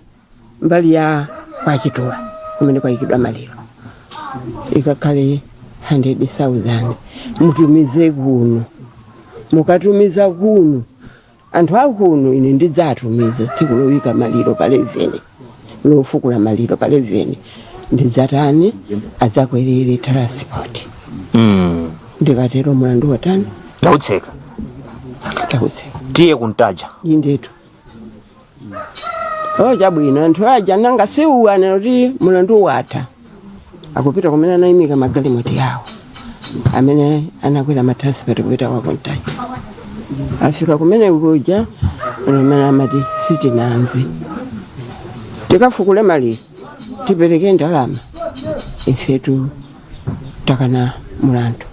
mbali ya kwachituwa kumene kwayikidwa maliro, ikakhale 100,000, mutumize kuno. Mukatumiza kuno, anthu akuno ine ndidzatumiza tsiku loyika maliro pa 11, lofukula maliro pa 11, ndidzatani, adzakwerere transport. Ndikatero mulandu watani? Nautseka. Tautseka. Tiye kuntaja. Indetu. O, chabwino, anthu aja nanga siuwana kuti mulandu watha, akupita kumene anayimika magalimoto yawo, amene anakwera matransport kupita kwa Kuntaja. Afika kumene kuja, amene amati sitinamve, tikafukule maliro, tipereke ndalama, ifetu takana mulandu.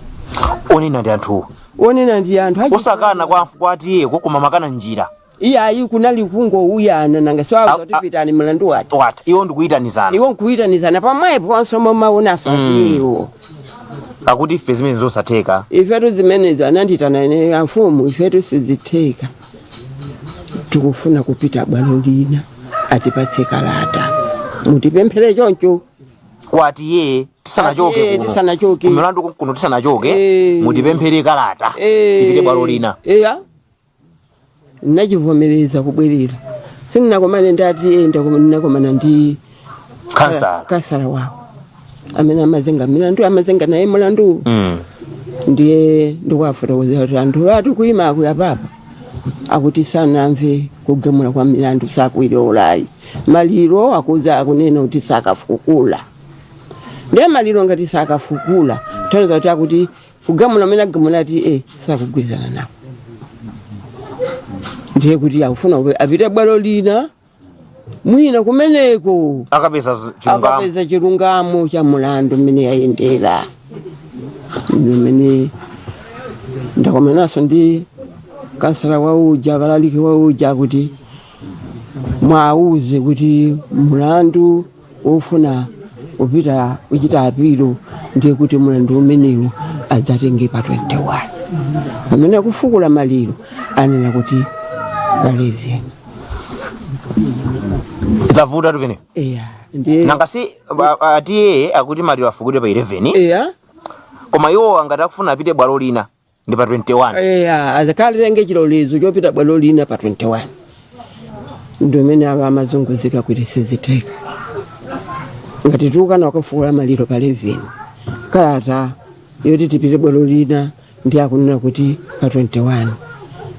Onena ndi anthuwo? Onena ndi anthu Osakana kwa atiyeko, koma makana njira? Iyayi, kunali kungouyana, nanga siwauza kuti pitani, mulandu watha. Watha, iwo ndikuyitanizana. Iwo nkuyitanizana pamwepo, onse momaonaso iwo. Akuti ife zimene zosatheka. Ifetu zimenezo, ananditana ine, "Amfumu, ifetu sizitheka, tikufuna kupita bwalo lina, atipatse kalata, mutipemphere choncho." Kwati ye tisanachoke Ati, kuno. Tisanachoke. Kumilandu kuno tisanachoke, mutipemphere kalata, tipite bwalo lina. Eya, nachivomereza kubwerera. Sindinakomane ndati ndinakomana ndi Kansala. Kansala wawo amene amazenga milandu, amazenga naye mulandu. Ndiye ndikuwafotokozera kuti anthu atu kuima akuya papa akuti sanamve kugemula kwa milandu, sakuilolayi, maliro akuza akunena kuti sakafukula. Ndiye maliro ngati sakafukula, tanza kuti akuti kugamula amene agamula ati sakugwirizana nawo, ndiye kuti akufuna kuti apite bwalo lina, mwina kumeneko akapeza chilungamo. Akapeza chilungamo cha mulandu mmene yayendera. Mmene ndakomananso ndi kansala wa uja, kalaliki wa uja, kuti mwauze kuti mulandu wofuna kupita kuchita apilo, ndiye kuti mulandu umenewu adzatenge pa 21, pamene akufukula maliro anena kuti pa 11. Zavuta tupene. Eya, ndiye Nanga si atiye akuti maliro afukulidwe pa 11? Eya. Koma iwo angati akufuna apite bwalo lina ndi pa 21. Eya, azakalitenge chilolezo chopita bwalo lina pa 21, ndomene ava amazunguzika kuti sizitheka. Ngati tikukana kukafukula maliro pa 11, kalata yoti tipite bwalo lina ndi akunena kuti pa 21,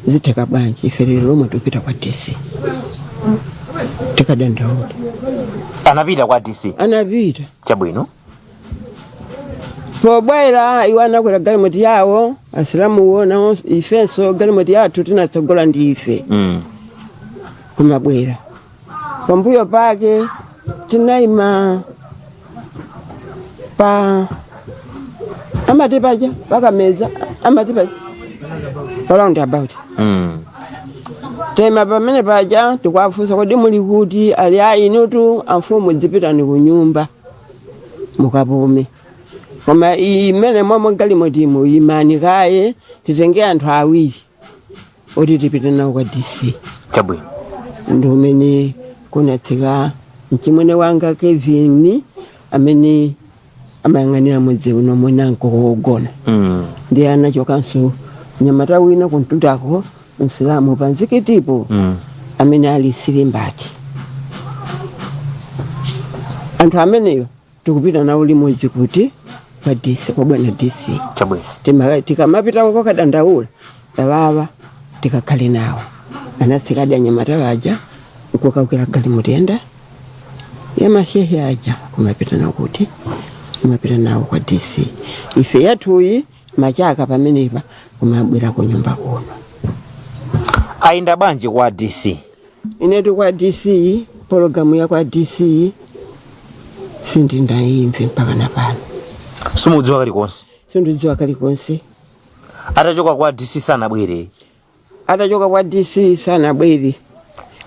zitheka bwanji? Ife lero lomwe tikupita kwa DC tikadandaula. Anapita kwa DC? Anapita. Chabwino. Pobwera iwo anakwera galimoti yawo, asilamuwo nawo, ifenso galimoti yathu tinatsogola ndi ife kumabwera. Pambuyo pake tinayima pa amati paja pakameza, amati paja pa round about. Tema pamene paja tikwafunsa, "Kodi muli kuti?" Ali, "Ayi, inutu amfumu dzipitani ku nyumba mukapume, koma imene momwe galimotimu imani kaye, titenge anthu awiri oti tipite nawo kwa DC." Ndi umene kunatsika mchimwene wanga Kevin amene amayang'anira mudzi uno mwinanko wogona. Ndiye anachokanso mnyamata wina kuntundako, msilamu pa mzikitipo, amene ali Silimbati. Anthu ameneyo tikupita nawo limodzi kuti kwa DC, kwa bwana DC. Tikamapita kokadandaula tavava tikakhale nawo. Anatsikadi anyamata vaja nkukakwera galimoto yenda ya mashehe aja kumapita nawo kuti kumapita nawo kwa DC. Ife yathuyi machaka pamenepa kumabwera ku nyumba kuno. Ayenda bwanji kwa DC? Inetu kwa DC, pologalamu ya kwa DC sindinayimve mpaka napano. Simudziwa kalikonse? Sindidziwa kalikonse. Atachoka kwa DC sanabwere? Atachoka kwa DC sanabwere,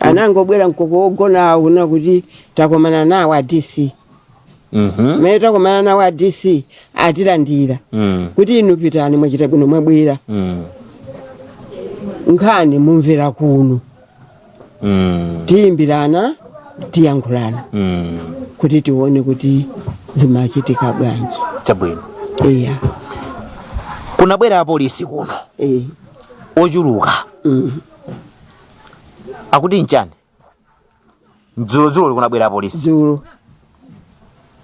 anangobwera mkoko wogonawo kuna kuti takomana nawo a DC. Mmene takomana nawo a DC atilandira kuti inu pitani, mwachita bwino mwabwera, nkhani mumvera kuno, tiyimbirana, tiyankhulana kuti tione kuti zimachitika bwanji. Iya. Kunabwera apolisi kuno ochuluka. Akuti nchani? Dzulo kunabwera apolisi. Dzulo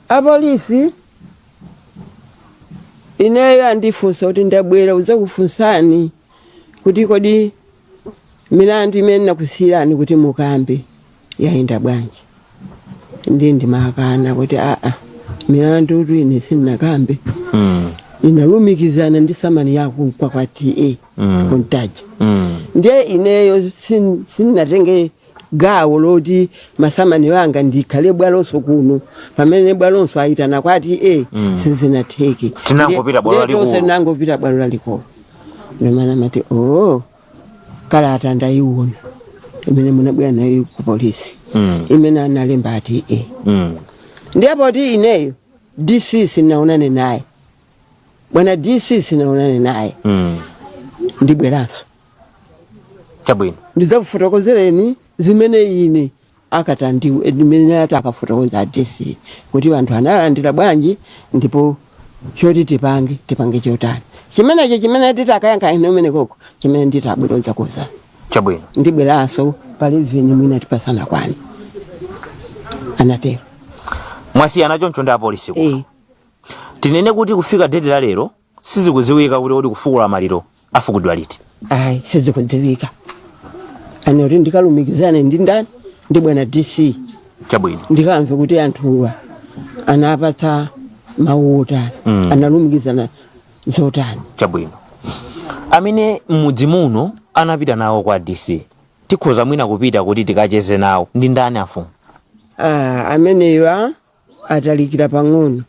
apolisi ineyo andifunsa kuti ndabwera udzakufunsani kuti kodi milandu imene nakusiyirani kuti mukambe yayenda bwanji? Ndi ndimakana kuti aa, milandu tu ine sindinakambe. Inalumikizana ndi samani yakunkwa kwa TA kuntaja. Ndiye ineyo sindinatenge gawo loti masamani wanga ndikhale bwalonso kuno pamene bwalonso ayitana kwati e sizinatheke. Tinangopita bwalo Ndiye tonse lalikulu. tinangopita bwalo lalikulu. Ndomana amati oo, kalata ndayiona imene munabwera nayo ku polisi imene analemba ati e. Ndipo ti ineyo DC sinaonane naye, bwana DC sinaonane naye. Ndibweranso. Ndidzakufotokozereni zimene ine akatandi imene ati akafotokoza a DC kuti anthu analandira bwanji, ndipo choti tipange, tipange chotani, chimenecho chimene titi akayankha ine umene koko chimene nditi abweroza kuza. Ndibweranso pa 11, mwina tipasana kwani, anatero. Mwasiyana choncho ndi apolisi kuno? Eh. Tinene kuti kufika date la lero sizikudziwika kuti kodi kufukula maliro afukudwa liti? Ayi, sizikudziwika. Anoti ndikalumikizane ndi ndani, ndi bwana DC. Ndikamve kuti anthuwa anapatsa mawu otani, analumikizana zotani. Chabwino. Amene m'mudzi muno anapita nawo kwa DC, tikhoza mwina kupita kuti tikacheze nawo, ndi ndani, afumu? Ah, amenewa atalikira pang'ono.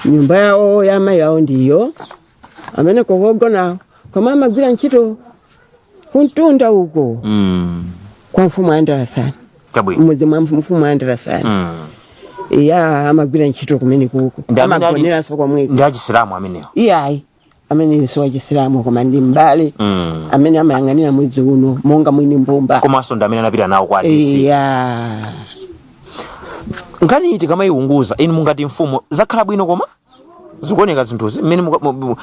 Nyumba yawo ya amayi awo ndiyo amene kokogonawo, koma amagwira ntchito kuntunda uko kwa mfumu Andalasani. Mmudzi mwa mfumu Andalasani. Iya, amagwira ntchito kumene kuko. Ndi amene Amagoneranso komweko. Ndi achisilamu amenewo? Iyayi, amene si wachisilamu, koma ndi mbale amene amayang'anira mudzi uno monga mwini mbumba. Komanso ndi amene anapita nawo kwa DC? Iya. Nkhani iyi tikamayiunguza, inu mungati mfumu, zakhala bwino koma zikuoneka zinthuzi mmene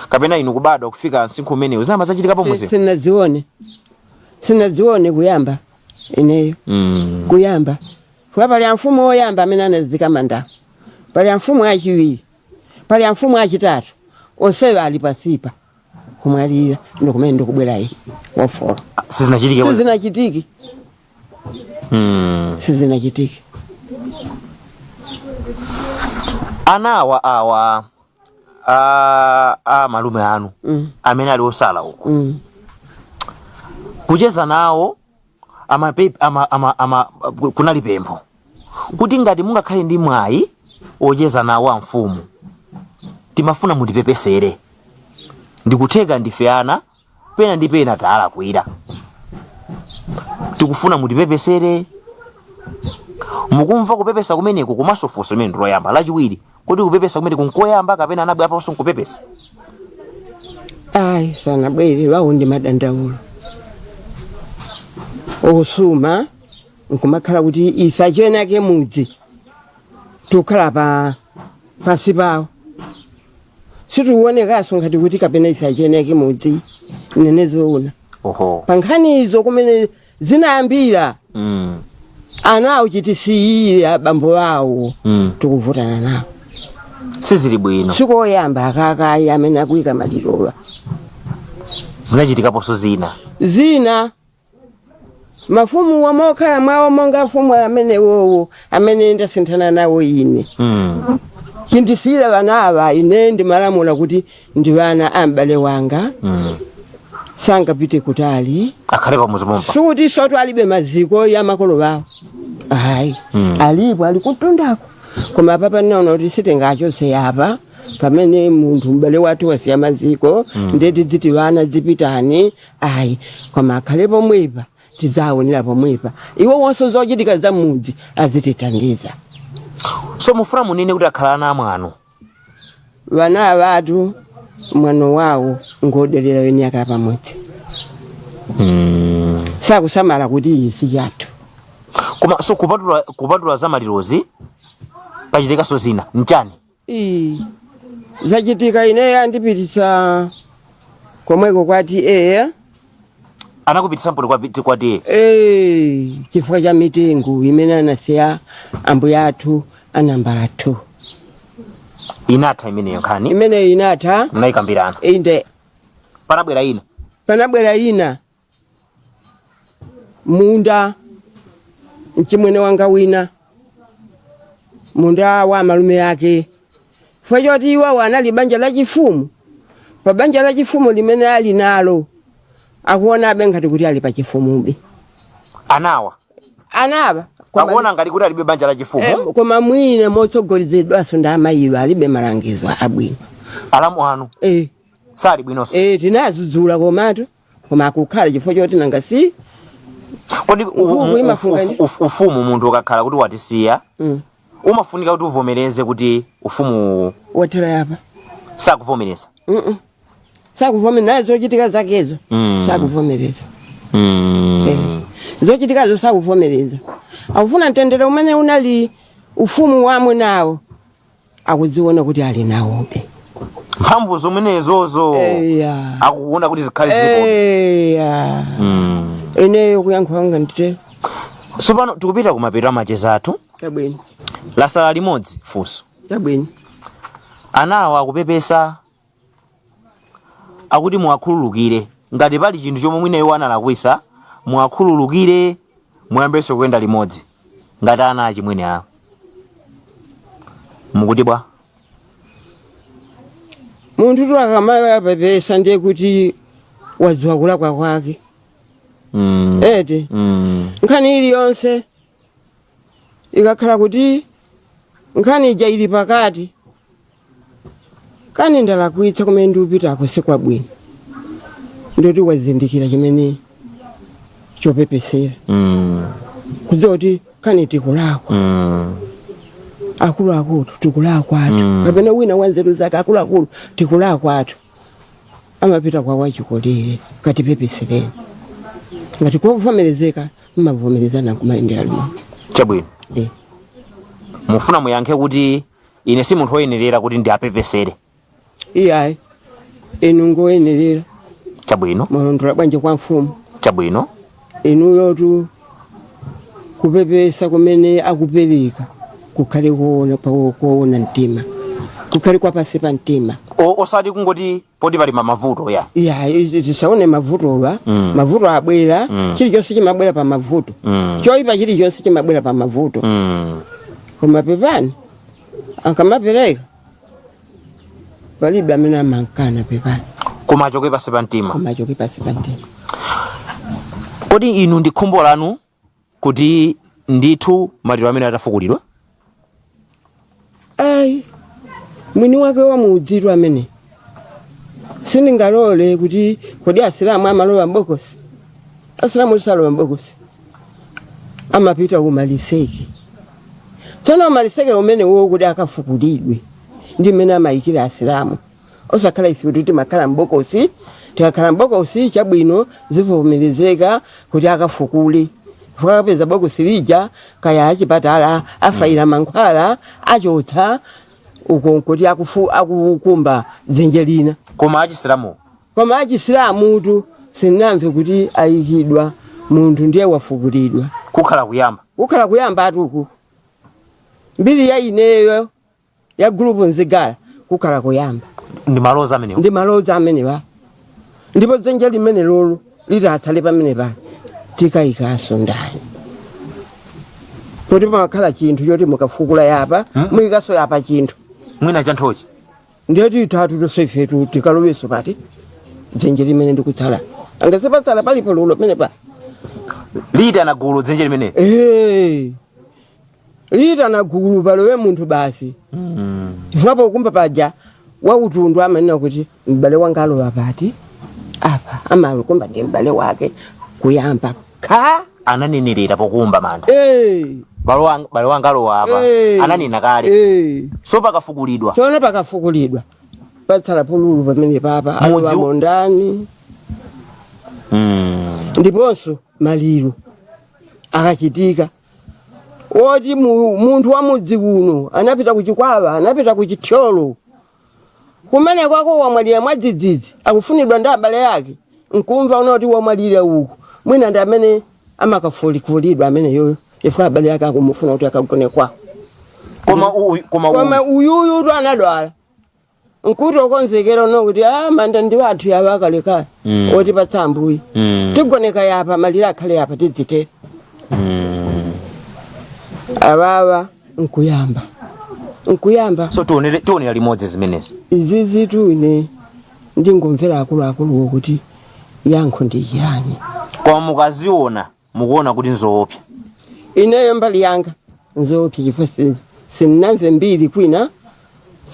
kapena inu kubadwa kufika msinkhu umenewu zinama zachitikapo muzi? Sinazione, sinazione kuyamba ineyo. Kuyamba Chifukwa pali amfumu oyamba amene anazika mandawo, pali amfumu achiwiri, pali amfumu achitatu, onsewa ali pasipa kumwalira, ndikumene ndikubwera iyi wa four. Sizinachitike? Sizinachitike. Sizinachitike. Ana awa a malume anu amene ali osala uko, kucheza nawo ama, ama, ama, kunali pempho kuti ngati mungakhale ndi mwayi ocheza nawo amfumu, timafuna mutipepesere, ndikutheka ndife ana, pena ndi pena talakwira, tikufuna mutipepesere. Mukumva kupepesa kumeneku? Komanso funso limene ndiloyamba lachiwiri, kuti kupepesa kumene kunkoyamba kapena anabwera apanso nkupepesa? Ayi, sanabwere. Wawo ndi madandaulo okusuma nkumakhala kuti ife achiyenake mudzi tikukhala pa pansi pawo, situkuonekanso ngati kuti kapena ife achiyenake mudzi, nene zoona. Pa nkhanizo kumene zinayambira, anawo chitisiyire abambo awo, tikuvutana nawo. Sizili bwino. Sikoyamba akakayi amene akuyika malirowa. Zinachitikaponso zina? Zina, mafumu wamokhala mwawo monga mfumu amene wowo amene ndasinthana nawo ine, chindisiyire vana ava, ine ndimalamula kuti ndi vana a m'bale wanga, sangapite kutali. Akhale pamudzi pompa. Sikuti soto alibe maziko ya makolo wawo, ayi. Alipo, ali kutundako, koma papa naona kuti sitingachotse apa pamene munthu m'bale wathu wasiya maziko, ndeti dziti vana dzipitani, ayi, koma akhale pomwepa, tidzaonera pomwepa, iwo wonse zochitika za mudzi azitithandiza. So mufuna munene kuti akhala ana amwano? Vana avatu mwano wawo ngoderera weni aka pamudzi, sakusamala kuti iyi si chathu. Koma so kupatula za malirozi, pachitikanso zina nchani? Ii, zachitika. Ineyo andipititsa komweko kwati eya. Anakupititsa mponi kwati? Eh, chifukwa cha mitengo imene anasiya ambuya athu anambala 2. Inatha imeneyo nkhani? Imeneyo inatha. Mnayikambirana? Inde. Panabwera ina? Panabwera ina, munda mchimwene wanga wina, munda wa malume ake, chifukwa choti iwowo anali banja lachifumu. Pa banja lachifumu limene ali nalo, akuonabe ngati kuti ali pachifumube. Anawa? Anava. Akuona ngati kuti alibe banja lachifumu? Eh, koma mwina motsogolezedwanso ndi amayiwo, alibe malangizo abwino. Alamu anu? Eh. Sali bwinonso? Eh, tinazuzula komatu, koma akukhala chifukwa choti nanga si Kodi Nkhuku imafunga ufumu, munthu ukakhala kuti watisiya, umafunika kuti uvomereze kuti ufumu wathera yapa? Sakuvomereza? Mm. Sakuvomereza zochitika zakezo. Sakuvomereza. Eh. Zochitikazo sakuvomereza, akufuna mtendere umene unali ufumu wamwe nawo, akudziona kuti ali nawobe. Mphamvu zomenezozo Eya. akuona kuti zikhale zilipo. Eya. Ineyo kuyankhula kwanga nditero. Tsopano tikupita kumapeto amacheza athu. Chabwino. Lasala limodzi funso. Chabwino. Anawa akupepesa, akuti muwakhululukire ngati pali chinthu chomwe mwina iwo analakwisa, muwakhululukire, muyambenso kuyenda limodzi ngati ana achimwene awo. Mukuti bwa? Munthu tu akamayapepesa ndiye kuti wadziwa kulakwa kwake. Eti? Nkhani iliyonse ikakhala kuti nkhani ija ili pakati, kani ndalakwitsa, kumene ndikupitako sikwabwino, ndoti wazindikira chimene chopepesera, kudziwa kuti kani tikulakwa, akuluakulu tikulakwatu, kapena wina wanzeru zake, akuluakulu tikulakwatu, amapita kwa wachikolere, katipepesereni. Ngati kovomerezeka, mmavomerezana kumayendera limodzi. Chabwino. Eh. Mufuna muyankhe kuti ine si munthu woyenerera kuti ndiapepesere? Iyayi, inu ngoyenerera. Chabwino. Mwalondola bwanji kwa mfumu? Chabwino. Inuyotu Kupepesa kumene akupereka kukhale kuona koona mtima, kukhale kwa pansi pa mtima. Osati kungoti poti pali mavuto ya. Ya, tisaone mavutowa. Mavuto abwera. Chilichonse chimabwera pa mavuto. Choyipa chilichonse chimabwera pa mavuto. Koma pepani akamapereka, palibe amene amankana pepani. Koma achoke pansi pa mtima. Koma achoke pansi pa mtima. Kodi inu ndi khumbo lanu kuti ndithu maliro amene atafukulidwa? Ayi, mwini wake wa mudzitu amene sindingalole kuti kodi Asilamu amalowa mbokosi? Asilamu salowa mbokosi, amapita umaliseke. Tsono umaliseke umene wo kuti akafukulidwe ndi mmene amayikira Asilamu, osakhala ife kuti timakhala mbokosi. Tikakhala mbokosi, chabwino, zivomerezeka kuti akafukule. Akapeza bokosi lija, kaya achipatala afayira mankhwala, achotsa uko nkuti akukumba dzenje lina. Koma achisilamu? Koma achisilamutu sindinamve kuti ayikidwa munthu ndiye wafukulidwa. Kukhala kuyamba. Kukhala kuyamba atuku mbiri ya ineyo ya gulupu Nzigala, kukhala kuyamba. Ndi maloza amenewo. Ndi maloza amenewa, ndipo dzenje limene lolo litatsale pamene pali, tikayikanso ndani? Kuti pamakhala chinthu choti mukafukula yapa, muyikanso yapa chinthu. Mwina chanthochi. Ndiye titatu tonse ifetu tikalowenso pati dzenje limene ndikutsala angasepatsala palipo lulo pamene pa Liyitana gulu dzenje limene. Eh, liyitana gulu, palowe munthu basi. Chifukwa pokumba paja, wautundu amanena kuti m'bale wanga alowa pati apa, amakumba ndi m'bale wake kuyamba kha. Ananenerera pokumba manda. Eh. Bale wanga alowa apa. Eh. Ananena kale. Eh. So pakafukulidwa, tsono pakafukulidwa patsala pululu pamene papa, Mudzi alowa mondani? Ndiponso maliro akachitika woti munthu wa mudzi uno anapita kuchikwawa, anapita kuchithyolo, kumene kwako wamwalira mwadzidzidzi, akufunidwa ndi abale ake, nkumva unoti wamwalira uku, mwina ndi amene amakafulikulidwa amene yoyo, chifukwa abale ake akumufuna kuti akagone kwawo. Koma uyu, koma koma uyu uyuyu tu anadwala, nkuti okonzekera uno kuti a manda ndi wathu yawo akalekale otipatsa Ambuye, tigoneka yapa, maliro akhale yapa, tidzitere. Awawa nkuyamba. So tionera limodzi zimenezi. Izizitu ine ndingomvera akuluakuluwo kuti yankho ndi chiyani. Koma mukaziona, mukuona kuti nzoopsa? Ineyo mbali yanga nzoopsa, chifukwa sindinamve mbiri kwina,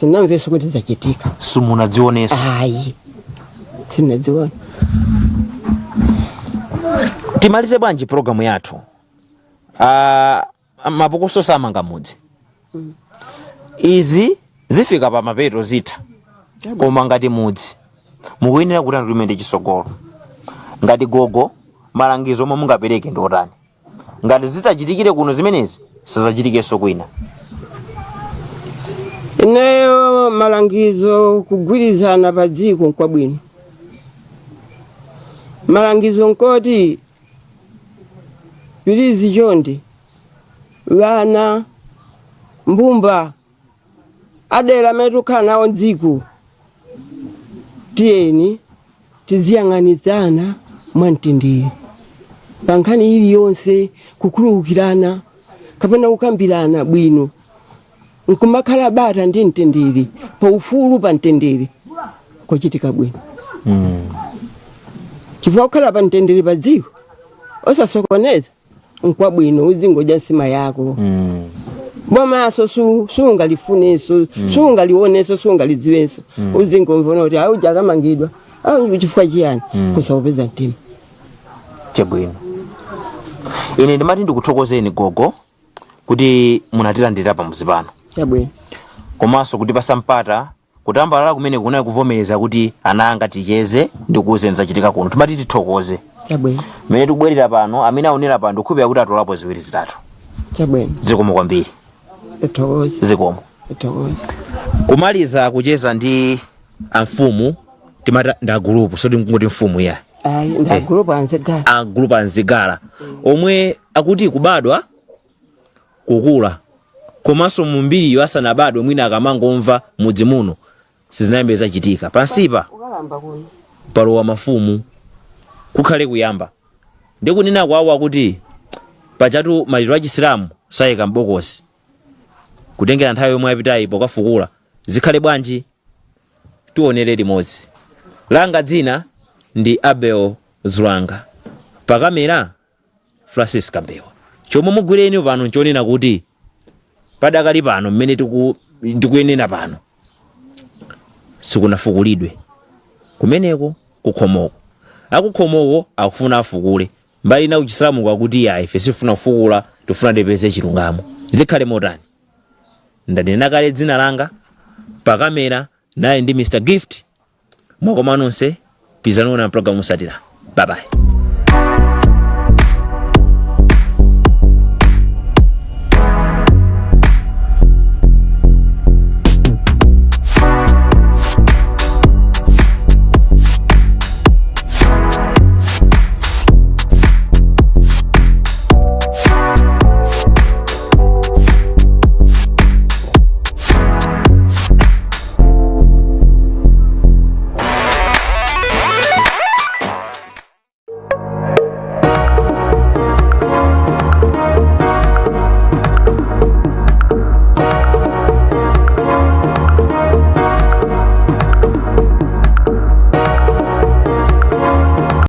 sindinamvenso kuti zachitika. Simunadzionenso? Ayi, sindinadziona. Timalize bwanji programu yathu? Mapokoso samanga mudzi. Izi zifika pa mapeto, zitha, koma ngati mudzi mukuyenera kuti anthu timende chisogolo. Ngati gogo, malangizo omwe mungapereke ndi otani ngati zitachitikire kuno zimenezi sizachitikenso kwina? Ineyo malangizo, kugwirizana pa dziko nkwabwino. Malangizo nkoti please, chonde, vana mbumba adera amene tikukhala nawo mdziko, tiyeni tiziyang'anizana mwamtendere pa nkhani iliyonse, kukhululukirana kapena kukambirana bwino, nkumakhala bata ndi mtendere pa ufulu, pa mtendere kuchitika bwino, chifukwa kukhala pa mtendere pa dziko osasokoneza nkwabwino. Uzingodya nsima yako, bomaso sungalifunenso, sungalionenso, sungalidziwenso. Uzingomvona kuti auja akamangidwa au chifukwa chiyani, kusaupeza mtima. Chabwino, ine ndimati ndikuthokozeni gogo kuti munatilandira pamuzi pano. Chabwino. Komanso kutipasa mpata kutambalala kumene kunali kuvomereza kuti ana anga ticheze ndikuwuzeni zachitika kuno. Timati tithokoze. Chabwino. Mmene tikubwerera pano, amene aonera pano, ndikukhulupirira kuti atolapo ziwiri zitatu. Chabwino. Zikomo kwambiri. Tithokoze. Zikomo. Tithokoze. Kumaliza kucheza ndi amfumu, timati ndi agulupu, so tikungoti mfumu ya. Ayi, ndi agulupu Anzigala. Agulupu Anzigala omwe akuti kubadwa Kukula komanso mumbiriyo asanabadwe, mwina akamangomva mudzi muno sizinayambe zachitika. Pansipa palowa mafumu, kukhale kuyamba ndikunena kwawo akuti pachatu maliro a Chisilamu sayika m'bokosi. Kutengera nthawi yomwe yapitayi pokafukula, zikhale bwanji? Tionere limodzi. Langa dzina ndi Abel Zulanga, pakamera Francis Kambewa. Chomwe mugwireni pano nchonena kuti padakali pano mmene tikuyenera pano sikunafukulidwe kumeneko kukhomoko. Akukhomoko akufuna afukule, mbali ina kuchisilamu kwakuti ya, ife sifuna kufukula, tifuna tipeze chilungamo. Zikhale motani? Ndanena kale dzina langa, pakamera naye ndi Mr Gift. Mwakoma nonse, pizanona mpulogalamu yotsatira. Bye bye.